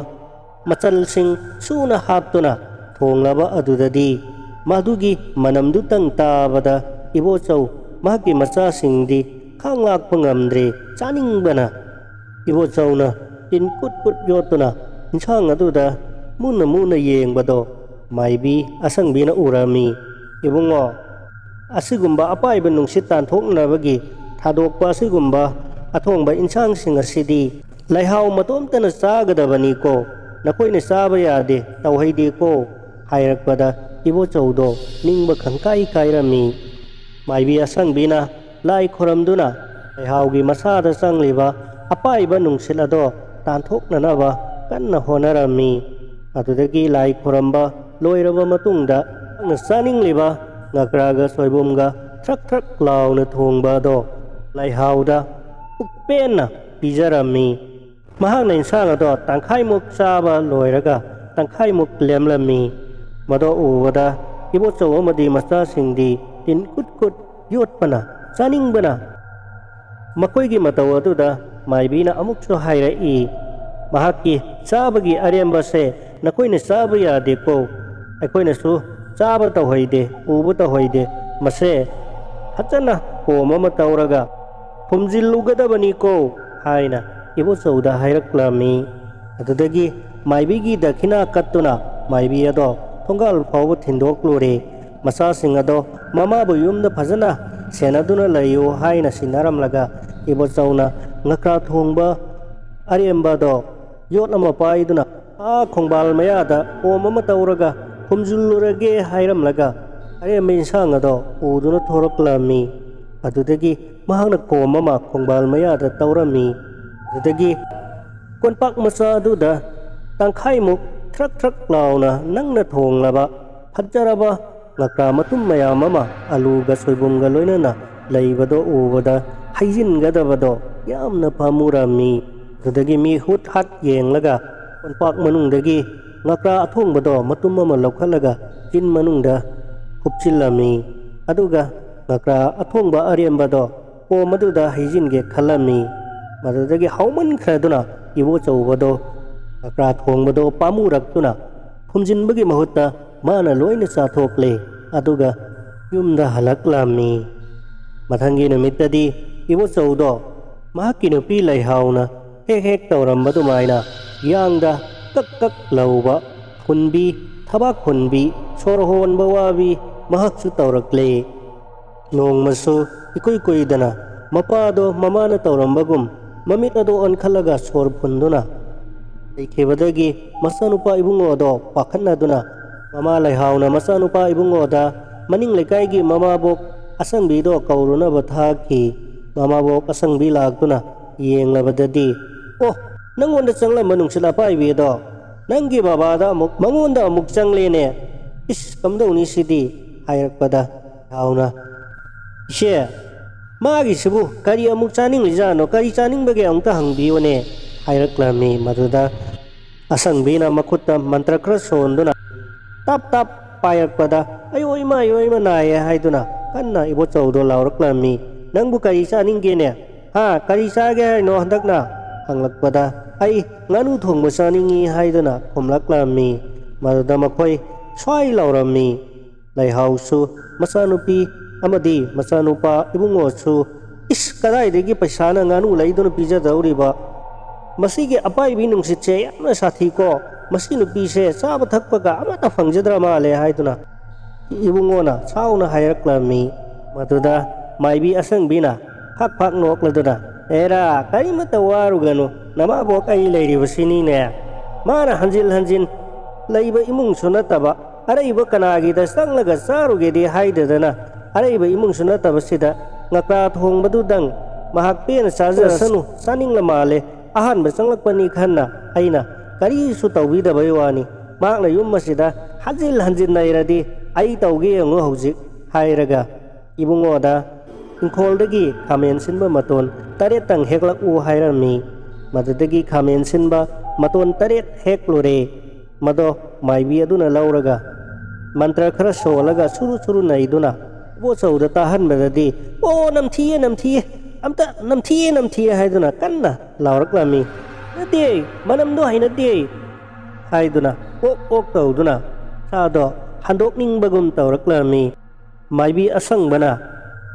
ꯃꯆꯜꯁꯤꯡ ꯁꯨꯅ ꯍꯥꯞꯇꯨꯅ ꯊꯣꯡꯂꯕ ꯑꯗꯨꯗꯗꯤ ꯃꯗꯨꯒꯤ ꯃꯅꯝꯗꯨꯇꯪ ꯇꯥꯕꯗ ꯏꯕꯣꯆꯧ ꯃꯍꯥꯛꯀꯤ ꯃꯆꯥꯁꯤꯡꯗꯤ ꯈꯥꯡ ꯂꯥꯛꯄ ꯉꯝꯗ꯭ꯔꯦ꯫ ꯆꯥꯅꯤꯡꯕꯅ ꯏꯕꯣꯆꯧꯅ ꯇꯤꯟ ꯀꯨꯠ ꯀꯨꯠ ꯌꯣꯠꯇꯨꯅ ꯏꯟꯁꯥꯡ ꯑꯗꯨꯗ ꯃꯨꯟꯅ ꯃꯨꯟꯅ ꯌꯦꯡꯕꯗꯣ ꯃꯥꯏꯕꯤ ꯑꯁꯪꯕꯤꯅ ꯎꯔꯝꯃꯤ꯫ "ꯏꯕꯨꯡꯉꯣ, ꯑꯁꯤꯒꯨꯝꯕ ꯑꯄꯥꯏꯕ ꯅꯨꯡꯁꯤꯠ ꯇꯥꯟꯊꯣꯛꯅꯕꯒꯤ ꯊꯥꯗꯣꯛꯄ ꯑꯁꯤꯒꯨꯝꯕ ꯑꯊꯣꯡꯕ ꯏꯟꯁꯥꯡꯁꯤꯡ ꯑꯁꯤꯗꯤ ꯂꯩꯍꯥꯎ ꯃꯇꯣꯝꯇꯅ ꯆꯥꯒꯗꯕꯅꯤꯀꯣ, ꯅꯈꯣꯏꯅ ꯆꯥꯕ ꯌꯥꯗꯦ, ꯇꯧꯍꯩꯗꯦꯀꯣ" ꯍꯥꯏꯔꯛꯄꯗ ꯏꯕꯣꯆꯧꯗꯣ ꯅꯤꯡꯕ ꯈꯪꯀꯥꯏ ꯀꯥꯏꯔꯝꯃꯤ꯫ ꯃꯥꯏꯕꯤ ꯑꯁꯪꯕꯤꯅ ꯂꯥꯏ ꯈꯨꯔꯝꯗꯨꯅ ꯂꯩꯍꯥꯎꯒꯤ ꯃꯁꯥꯗ ꯆꯪꯂꯤꯕ ꯑꯄꯥꯏꯕ ꯅꯨꯡꯁꯤꯠ ꯑꯗꯣ ꯇꯥꯟꯊꯣꯛꯅꯅꯕ ꯀꯟꯅ ꯍꯣꯠꯅꯔꯝꯃꯤ꯫ ꯑꯗꯨꯗꯒꯤ ꯂꯥꯏ ꯈꯨꯔꯝꯕ ꯂꯣꯏꯔꯕ ꯃꯇꯨꯡꯗ ꯃꯍꯥꯛꯅ ꯆꯥꯅꯤꯡꯂꯤꯕ ꯉꯀ꯭ꯔꯥꯒ ꯁꯣꯏꯕꯨꯝꯒ ꯊ꯭ꯔꯛ ꯊ꯭ꯔꯛ ꯂꯥꯎꯅ ꯊꯣꯡꯕ ꯑꯗꯣ ꯂꯩꯍꯥꯎꯗ ꯄꯨꯛꯄꯦꯟꯅ ꯄꯤꯖꯔꯝꯃꯤ꯫ ꯃꯍꯥꯛꯅ ꯏꯟꯁꯥꯡ ꯑꯗꯣ ꯇꯪꯈꯥꯏꯃꯨꯛ ꯆꯥꯕ ꯂꯣꯏꯔꯒ ꯇꯪꯈꯥꯏꯃꯨꯛ ꯂꯦꯝꯂꯝꯃꯤ꯫ ꯃꯗꯣ ꯎꯕꯗ ꯏꯕꯣꯆꯧ ꯑꯃꯗꯤ ꯃꯆꯥꯁꯤꯡꯗꯤ ꯇꯤꯟ ꯀꯨꯠ ꯀꯨꯠ ꯌꯣꯠꯄꯅ, ꯆꯥꯅꯤꯡꯕꯅ ꯃꯈꯣꯏꯒꯤ ꯃꯇꯧ ꯑꯗꯨꯗ ꯃꯥꯏꯕꯤꯅ ꯑꯃꯨꯛꯁꯨ ꯍꯥꯏꯔꯛꯏ, "ꯃꯍꯥꯛꯀꯤ ꯆꯥꯕꯒꯤ ꯑꯔꯦꯝꯕꯁꯦ ꯅꯈꯣꯏꯅ ꯆꯥꯕ ꯌꯥꯗꯦꯀꯣ, ꯑꯩꯈꯣꯏꯅꯁꯨ ꯆꯥꯕ ꯇꯧꯍꯩꯗꯦ, ꯎꯕ ꯇꯧꯍꯩꯗꯦ, ꯃꯁꯦ ꯐꯖꯅ ꯀꯣꯝ ꯑꯃ ꯇꯧꯔꯒ ꯐꯨꯝꯖꯤꯜꯂꯨꯒꯗꯕꯅꯤꯀꯣ" ꯍꯥꯏꯅ ꯏꯕꯣꯆꯧꯗ ꯍꯥꯏꯔꯛꯂꯝꯃꯤ꯫ ꯑꯗꯨꯗꯒꯤ ꯃꯥꯏꯕꯤꯒꯤ ꯗꯈꯤꯅꯥ ꯀꯠꯇꯨꯅ ꯃꯥꯏꯕꯤ ꯑꯗꯣ ꯊꯣꯡꯒꯥꯜ ꯐꯥꯎꯕ ꯊꯤꯟꯗꯣꯛꯂꯨꯔꯦ꯫ ꯃꯆꯥꯁꯤꯡ ꯑꯗꯣ ꯃꯃꯥꯕꯨ ꯌꯨꯝꯗ ꯐꯖꯅ ꯁꯦꯟꯅꯗꯨꯅ ꯂꯩꯌꯨ ꯍꯥꯏꯅ ꯁꯤꯟꯅꯔꯝꯂꯒ ꯏꯕꯣꯆꯧꯅ ꯉꯀ꯭ꯔꯥ ꯊꯣꯡꯕ ꯑꯔꯦꯝꯕꯗꯣ ꯌꯣꯠ ꯑꯃ ꯄꯥꯏꯗꯨꯅ ꯑꯥ ꯈꯣꯡꯕꯥꯜ ꯃꯌꯥꯗ ꯀꯣꯝ ꯑꯃ ꯇꯧꯔꯒ ꯐꯨꯝꯖꯤꯜꯂꯨꯔꯒꯦ ꯍꯥꯏꯔꯝꯂꯒ ꯑꯔꯦꯝꯕ ꯏꯟꯁꯥꯡ ꯑꯗꯣ ꯄꯨꯗꯨꯅ ꯊꯣꯔꯛꯂꯝꯃꯤ꯫ ꯑꯗꯨꯗꯒꯤ ꯃꯍꯥꯛꯅ ꯀꯣꯝ ꯑꯃ ꯈꯣꯡꯕꯥꯜ ꯃꯌꯥꯗ ꯇꯧꯔꯝꯃꯤ꯫ ꯑꯗꯨꯗꯒꯤ ꯀꯣꯟꯄꯥꯛ ꯃꯆꯥ ꯑꯗꯨꯗ ꯇꯪꯈꯥꯏꯃꯨꯛ ꯊ꯭ꯔꯛ ꯊ꯭ꯔꯛ ꯂꯥꯎꯅ ꯅꯪꯅ ꯊꯣꯡꯂꯕ ꯐꯖꯔꯕ ꯉꯀ꯭ꯔꯥ ꯃꯇꯨꯝ ꯃꯌꯥꯝ ꯑꯃ ꯑꯂꯨꯒ ꯁꯣꯏꯕꯨꯝꯒ ꯂꯣꯏꯅꯅ ꯂꯩꯕꯗꯣ ꯎꯕꯗ ꯍꯩꯖꯤꯟꯒꯗꯕꯗꯣ ꯌꯥꯝꯅ ꯄꯥꯝꯃꯨꯔꯝꯃꯤ꯫ ꯑꯗꯨꯗꯒꯤ ꯃꯤ ꯍꯨꯠ ꯍꯥꯠ ꯌꯦꯡꯂꯒ ꯀꯣꯟꯄꯥꯛ ꯃꯅꯨꯡꯗꯒꯤ ꯉꯀ꯭ꯔꯥ ꯑꯊꯣꯡꯕꯗꯣ ꯃꯇꯨꯝ ꯑꯃ ꯂꯧꯈꯠꯂꯒ ꯆꯤꯟ ꯃꯅꯨꯡꯗ ꯍꯨꯞꯆꯤꯜꯂꯝꯃꯤ꯫ ꯑꯗꯨꯒ ꯉꯀ꯭ꯔꯥ ꯑꯊꯣꯡꯕ ꯑꯔꯦꯝꯕꯗꯣ ꯀꯣꯝ ꯑꯗꯨꯗ ꯍꯩꯖꯤꯟꯒꯦ ꯈꯜꯂꯝꯃꯤ꯫ ꯃꯗꯨꯗꯒꯤ ꯍꯥꯎꯃꯟꯈ꯭ꯔꯗꯨꯅ ꯏꯕꯣꯆꯧꯕꯗꯣ ꯉꯀ꯭ꯔꯥ ꯊꯣꯡꯕꯗꯣ ꯄꯥꯝꯃꯨꯔꯛꯇꯨꯅ ꯐꯨꯝꯖꯤꯟꯕꯒꯤ ꯃꯍꯨꯠꯇ ꯃꯥꯅ ꯂꯣꯏꯅ ꯆꯥꯊꯣꯛꯂꯦ꯫ ꯑꯗꯨꯒ ꯌꯨꯝꯗ ꯍꯜꯂꯛꯂꯝꯃꯤ꯫ ꯃꯊꯪꯒꯤ ꯅꯨꯃꯤꯠꯇꯗꯤ ꯏꯕꯣꯆꯧꯗꯣ ꯃꯍꯥꯛꯀꯤ ꯅꯨꯄꯤ ꯂꯩꯍꯥꯎꯅ ꯍꯦꯛ ꯍꯦꯛ ꯇꯧꯔꯝꯕ ꯑꯗꯨꯃꯥꯏꯅ ꯌꯥꯡꯗ ꯀꯛ ꯀꯛ ꯂꯧꯕ ꯍꯨꯟꯕꯤ, ꯊꯕꯥꯛ ꯍꯨꯟꯕꯤ, ꯁꯣꯔ ꯍꯣꯟꯕ ꯋꯥꯕꯤ ꯃꯍꯥꯛꯁꯨ ꯇꯧꯔꯛꯂꯦ꯫ ꯅꯣꯡꯃꯁꯨ ꯏꯀꯨꯏ ꯀꯨꯏꯗꯅ ꯃꯄꯥꯗꯣ ꯃꯃꯥꯅ ꯇꯧꯔꯝꯕꯒꯨꯝ ꯃꯃꯤꯠ ꯑꯗꯨ ꯑꯣꯟꯈꯠꯂꯒ ꯁꯣꯔ ꯐꯨꯟꯗꯨꯅ ꯂꯩꯈꯤꯕꯗꯒꯤ ꯃꯆꯥꯅꯨꯄꯥ ꯏꯕꯨꯡꯉꯣꯗꯣ ꯄꯥꯈꯠꯅꯗꯨꯅ ꯃꯃꯥ ꯂꯩꯍꯥꯎꯅ ꯃꯆꯥꯅꯨꯄꯥ ꯏꯕꯨꯡꯉꯣꯗ ꯃꯅꯤꯡ ꯂꯩꯀꯥꯏꯒꯤ ꯃꯃꯥꯕꯣꯛ ꯑꯁꯪꯕꯤꯗꯣ ꯀꯧꯔꯨꯅꯕ ꯊꯥꯈꯤ꯫ ꯃꯃꯥꯕꯣꯛ ꯑꯁꯪꯕꯤ ꯂꯥꯛꯇꯨꯅ ꯌꯦꯡꯂꯕꯗꯗꯤ, "ꯑꯣ, ꯅꯪꯉꯣꯟꯗ ꯆꯪꯂꯝꯕ ꯅꯨꯡꯁꯤꯠ ꯑꯄꯥꯏꯕꯤ ꯑꯗꯣ "ꯅꯪꯒꯤ ꯕꯕꯥꯗ ꯑꯃꯨꯛ, ꯃꯉꯣꯟꯗ ꯑꯃꯨꯛ ꯆꯪꯂꯦꯅꯦ꯫ ꯏꯁ, ꯀꯝꯗꯧꯅꯤ ꯁꯤꯗꯤ?" ꯍꯥꯏꯔꯛꯄꯗ ꯂꯩꯍꯥꯎꯅ, "ꯏꯆꯦ, ꯃꯥꯒꯤꯁꯤꯕꯨ ꯀꯔꯤ ꯑꯃꯨꯛ ꯆꯥꯅꯤꯡꯂꯤꯖꯥꯠꯅꯣ? ꯀꯔꯤ ꯆꯥꯅꯤꯡꯕꯒꯦ, ꯑꯃꯨꯛꯇ ꯍꯪꯕꯤꯌꯨꯅꯦ?" ꯍꯥꯏꯔꯛꯂꯝꯃꯤ꯫ ꯃꯗꯨꯗ ꯑꯁꯪꯕꯤꯅ ꯃꯈꯨꯠꯇ ꯃꯟꯇ꯭ꯔ ꯈꯔ ꯁꯣꯟꯗꯨꯅ ꯇꯞ ꯇꯞ ꯄꯥꯏꯔꯛꯄꯗ, "ꯑꯌꯣ ꯏꯃꯥ, ꯑꯌꯣ ꯏꯃꯥ, ꯅꯥꯏꯌꯦ" ꯍꯥꯏꯗꯨꯅ ꯀꯟꯅ ꯏꯕꯣꯆꯧꯗꯣ ꯂꯥꯎꯔꯛꯂꯝꯃꯤ꯫ "ꯅꯪꯕꯨ ꯀꯔꯤ ꯆꯥꯅꯤꯡꯒꯦꯅꯦ? ꯍꯥ, ꯀꯔꯤ ꯆꯥꯒꯦ ꯍꯥꯏꯅꯣ ꯍꯟꯗꯛꯅ?" ꯍꯪꯂꯛꯄꯗ, "ꯑꯩ ꯉꯥꯅꯨ ꯊꯣꯡꯕ ꯆꯥꯅꯤꯡꯏ" ꯍꯥꯏꯗꯨꯅ ꯈꯨꯝꯂꯛꯂꯝꯃꯤ꯫ ꯃꯗꯨꯗ ꯃꯈꯣꯏ ꯁ꯭ꯋꯥꯏ ꯂꯥꯎꯔꯝꯃꯤ꯫ ꯂꯩꯍꯥꯎꯁꯨ, ꯃꯆꯥꯅꯨꯄꯤ ꯑꯃꯗꯤ ꯃꯆꯥꯅꯨꯄꯥ ꯏꯕꯨꯡꯉꯣꯁꯨ, "ꯏꯁ, ꯀꯗꯥꯏꯗꯒꯤ ꯄꯩꯁꯥꯅ ꯉꯥꯅꯨ ꯂꯩꯗꯨꯅ ꯄꯤꯖꯗꯧꯔꯤꯕ? ꯃꯁꯤꯒꯤ ꯑꯄꯥꯏꯕꯤ ꯅꯨꯡꯁꯤꯠꯁꯦ ꯌꯥꯝꯅ ꯁꯥꯊꯤꯀꯣ꯫ ꯃꯁꯤ ꯅꯨꯄꯤꯁꯦ ꯆꯥꯕ ꯊꯛꯄꯒ ꯑꯃꯠꯇ ꯐꯪꯖꯗ꯭ꯔ ꯃꯥꯜꯂꯦ" ꯍꯥꯏꯗꯨꯅ ꯏꯕꯨꯡꯉꯣꯅ ꯁꯥꯎꯅ ꯍꯥꯏꯔꯛꯂꯝꯃꯤ꯫ ꯃꯗꯨꯗ ꯃꯥꯏꯕꯤ ꯑꯁꯪꯕꯤꯅ ꯐꯥꯛ ꯐꯥꯛ ꯅꯣꯛꯂꯗꯨꯅ, "ꯑꯦꯔꯥ, ꯀꯔꯤꯃꯠꯇ ꯋꯥꯔꯨꯒꯅꯨ, ꯅꯃꯥꯕꯣꯛ ꯑꯩ ꯂꯩꯔꯤꯕꯁꯤꯅꯤꯅꯦ꯫ ꯃꯥꯅ ꯍꯟꯖꯤꯟ ꯍꯟꯖꯤꯟ ꯂꯩꯕ ꯏꯃꯨꯡꯁꯨ ꯅꯠꯇꯕ, ꯑꯔꯩꯕ ꯀꯅꯥꯒꯤꯗ ꯆꯪꯂꯒ ꯆꯥꯔꯨꯒꯦꯗꯤ ꯍꯥꯏꯗꯗꯅ, ꯑꯔꯩꯕ ꯏꯃꯨꯡꯁꯨ ꯅꯠꯇꯕꯁꯤꯗ ꯉꯀ꯭ꯔꯥ ꯊꯣꯡꯕꯗꯨꯗꯪ ꯃꯍꯥꯛ ꯄꯦꯟꯅ ꯆꯥꯖꯔꯁꯅꯨ, ꯆꯥꯅꯤꯡꯂ ꯃꯥꯜꯂꯦ, ꯑꯍꯥꯟꯕ ꯆꯪꯂꯛꯄꯅꯤ ꯈꯟꯅ ꯑꯩꯅ ꯀꯔꯤꯁꯨ ꯇꯧꯕꯤꯗꯕꯩ ꯋꯥꯅꯤ꯫ ꯃꯍꯥꯛꯅ ꯌꯨꯝ ꯑꯁꯤꯗ ꯍꯟꯖꯤꯟ ꯍꯟꯖꯤꯟ ꯅꯩꯔꯗꯤ ꯑꯩ ꯇꯧꯒꯦ ꯌꯦꯡꯉꯨ ꯍꯧꯖꯤꯛ" ꯍꯥꯏꯔꯒ ꯏꯕꯨꯡꯉꯣꯗ ꯏꯪꯈꯣꯜꯗꯒꯤ ꯈꯥꯃꯦꯟ ꯁꯤꯟꯕ ꯃꯇꯣꯟ ꯇꯔꯦꯠꯇꯪ ꯍꯦꯛꯂꯛꯎ ꯍꯥꯏꯔꯝꯃꯤ꯫ ꯃꯗꯨꯗꯒꯤ ꯈꯥꯃꯦꯟ ꯁꯤꯟꯕ ꯃꯇꯣꯟ ꯇꯔꯦꯠ ꯍꯦꯛꯂꯨꯔꯦ꯫ ꯃꯗꯣ ꯃꯥꯏꯕꯤ ꯑꯗꯨꯅ ꯂꯧꯔꯒ ꯃꯟꯇ꯭ꯔ ꯈꯔ ꯁꯣꯜꯂꯒ ꯁꯨꯔꯨ ꯁꯨꯔꯨ ꯅꯩꯗꯨꯅ ꯏꯕꯣꯆꯧꯗ ꯇꯥꯍꯟꯕꯗꯗꯤ, "ꯑꯣ, ꯅꯝꯊꯤꯌꯦ, ꯅꯝꯊꯤꯌꯦ, ꯑꯝꯇ ꯅꯝꯊꯤꯌꯦ, ꯅꯝꯊꯤꯌꯦ" ꯍꯥꯏꯗꯨꯅ ꯀꯟꯅ ꯂꯥꯎꯔꯛꯂꯝꯃꯤ꯫ "ꯅꯠꯇꯦ, ꯃꯅꯝꯗꯣ ꯍꯩꯅꯗꯦ" ꯍꯥꯏꯗꯨꯅ ꯑꯣꯛ ꯑꯣꯛ ꯇꯧꯗꯨꯅ ꯁꯥꯗꯣ ꯍꯟꯗꯣꯛꯅꯤꯡꯕꯒꯨꯝ ꯇꯧꯔꯛꯂꯝꯃꯤ꯫ ꯃꯥꯏꯕꯤ ꯑꯁꯪꯕꯅ,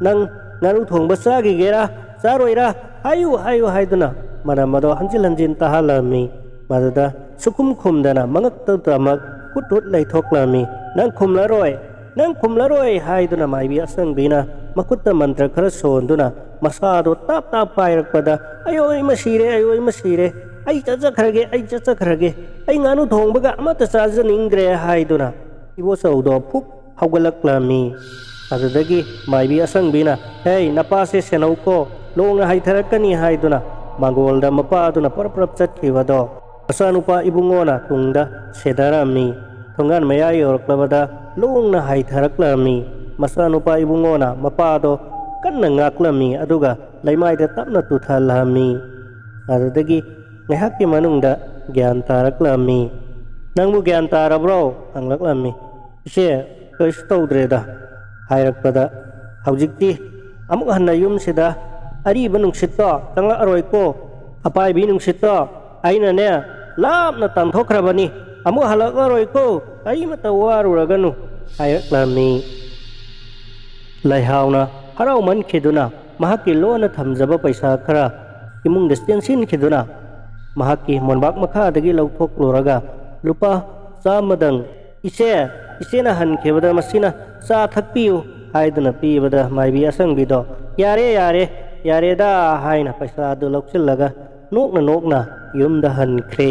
"ꯅꯪ ꯉꯥꯅꯨ ꯊꯣꯡꯕ ꯆꯥꯈꯤꯒꯦꯔꯥ ꯆꯥꯔꯣꯏꯔꯥ? ꯍꯥꯏꯌꯨ, ꯍꯥꯏꯌꯨ" ꯍꯥꯏꯗꯨꯅ ꯃꯅꯝ ꯑꯗꯣ ꯍꯟꯖꯤꯟ ꯍꯟꯖꯤꯟ ꯇꯥꯍꯜꯂꯝꯃꯤ꯫ ꯃꯗꯨꯗ ꯁꯨꯈꯨꯝ ꯈꯨꯝꯗꯅ ꯃꯉꯛꯇ ꯇꯃꯛ ꯍꯨꯠ ꯍꯨꯠ ꯂꯩꯊꯣꯛꯂꯝꯃꯤ꯫ "ꯅꯪ ꯈꯨꯝꯂꯔꯣꯏ, ꯅꯪ ꯈꯨꯝꯂꯔꯣꯏ" ꯍꯥꯏꯗꯨꯅ ꯃꯥꯏꯕꯤ ꯑꯁꯪꯕꯤꯅ ꯃꯈꯨꯠꯇ ꯃꯟꯇ꯭ꯔ ꯈꯔ ꯁꯣꯟꯗꯨꯅ ꯃꯁꯥꯗꯣ ꯇꯥꯞ ꯇꯥꯞ ꯄꯥꯏꯔꯛꯄꯗ, "ꯑꯌꯣ ꯏꯃ ꯁꯤꯔꯦ, ꯑꯌꯣ ꯏꯃ ꯁꯤꯔꯦ, ꯑꯩ ꯆꯠꯆꯈ꯭ꯔꯒꯦ, ꯑꯩ ꯆꯠꯆꯈ꯭ꯔꯒꯦ, ꯑꯩ ꯉꯥꯅꯨ ꯊꯣꯡꯕꯒ ꯑꯃꯠꯇ ꯆꯥꯖꯅꯤꯡꯗ꯭ꯔꯦ" ꯍꯥꯏꯗꯨꯅ ꯏꯕꯣꯆꯧꯗꯣ ꯐꯨꯛ ꯍꯧꯒꯠꯂꯛꯂꯝꯃꯤ꯫ ꯑꯗꯨꯗꯒꯤ ꯃꯥꯏꯕꯤ ꯑꯁꯪꯕꯤꯅ, "ꯍꯦ, ꯅꯄꯥꯁꯦ ꯁꯦꯟꯅꯧꯀꯣ, ꯂꯣꯡꯅ ꯍꯥꯏꯊꯔꯛꯀꯅꯤ" ꯍꯥꯏꯗꯨꯅ ꯃꯥꯡꯒꯣꯜꯗ ꯃꯄꯥꯗꯨꯅ ꯄꯔꯞ ꯄꯔꯞ ꯆꯠꯈꯤꯕꯗꯣ ꯃꯆꯥꯅꯨꯄꯥ ꯏꯕꯨꯡꯉꯣꯅ ꯇꯨꯡꯗ ꯁꯦꯟꯅꯔꯝꯃꯤ꯫ ꯊꯣꯡꯒꯥꯟ ꯃꯌꯥ ꯌꯧꯔꯛꯂꯕꯗ ꯂꯣꯡꯅ ꯍꯥꯏꯊꯔꯛꯂꯝꯃꯤ꯫ ꯃꯆꯥꯅꯨꯄꯥ ꯏꯕꯨꯡꯉꯣꯅ ꯃꯄꯥꯗꯣ ꯀꯟꯅ ꯉꯥꯛꯂꯝꯃꯤ, ꯑꯗꯨꯒ ꯂꯩꯃꯥꯏꯗ ꯇꯞꯅ ꯇꯨꯊꯍꯜꯂꯝꯃꯤ꯫ ꯑꯗꯨꯗꯒꯤ ꯉꯥꯏꯍꯥꯛꯀꯤ ꯃꯅꯨꯡꯗ ꯒ꯭ꯌꯥꯟ ꯇꯥꯔꯛꯂꯝꯃꯤ꯫ "ꯅꯪꯕꯨ ꯒ꯭ꯌꯥꯟ ꯇꯥꯔꯕ꯭ꯔꯣ?" ꯍꯪꯂꯛꯂꯝꯃꯤ꯫ "ꯏꯆꯦ, ꯀꯔꯤꯁꯨ ꯇꯧꯗ꯭ꯔꯦꯗ" ꯍꯥꯏꯔꯛꯄꯗ, "ꯍꯧꯖꯤꯛꯇꯤ ꯑꯃꯨꯛ ꯍꯟꯅ ꯌꯨꯝꯁꯤꯗ ꯑꯔꯤꯕ ꯅꯨꯡꯁꯤꯠꯇꯣ ꯆꯪꯂꯛꯑꯔꯣꯏꯀꯣ꯫ ꯑꯄꯥꯏꯕꯤ ꯅꯨꯡꯁꯤꯠꯇꯣ ꯑꯩꯅꯅꯦ ꯂꯥꯞꯅ ꯇꯥꯟꯊꯣꯛꯈ꯭ꯔꯕꯅꯤ꯫ ꯑꯃꯨꯛ ꯍꯜꯂꯛꯂꯔꯣꯏꯀꯣ꯫ ꯀꯔꯤꯃꯇ ꯋꯥꯔꯨꯔꯒꯅꯨ" ꯍꯥꯏꯔꯛꯂꯝꯃꯤ꯫ ꯂꯩꯍꯥꯎꯅ ꯍꯔꯥꯎꯃꯟꯈꯤꯗꯨꯅ ꯃꯍꯥꯛꯀꯤ ꯂꯣꯟꯅ ꯊꯝꯖꯕ ꯄꯩꯁꯥ ꯈꯔ ꯏꯃꯨꯡꯗ ꯆꯦꯟꯁꯤꯟꯈꯤꯗꯨꯅ ꯃꯍꯥꯛꯀꯤ ꯃꯣꯟꯕꯥꯛ ꯃꯈꯥꯗꯒꯤ ꯂꯧꯊꯣꯛꯂꯨꯔꯒ ꯂꯨꯄꯥ ꯆꯥꯝꯃꯗꯪ, "ꯏꯆꯦ, ꯏꯆꯦꯅ ꯍꯟꯈꯤꯕꯗ ꯃꯁꯤꯅ ꯆꯥ ꯊꯛꯄꯤꯌꯨ" ꯍꯥꯏꯗꯨꯅ ꯄꯤꯕꯗ ꯃꯥꯏꯕꯤ ꯑꯁꯪꯕꯤꯗꯣ "ꯌꯥꯔꯦ, ꯌꯥꯔꯦ, ꯌꯥꯔꯦꯗ" ꯍꯥꯏꯅ ꯄꯩꯁꯥ ꯑꯗꯨ ꯂꯧꯁꯤꯜꯂꯒ ꯅꯣꯛꯅ ꯅꯣꯛꯅ ꯌꯨꯝꯗ ꯍꯟꯈ꯭ꯔꯦ꯫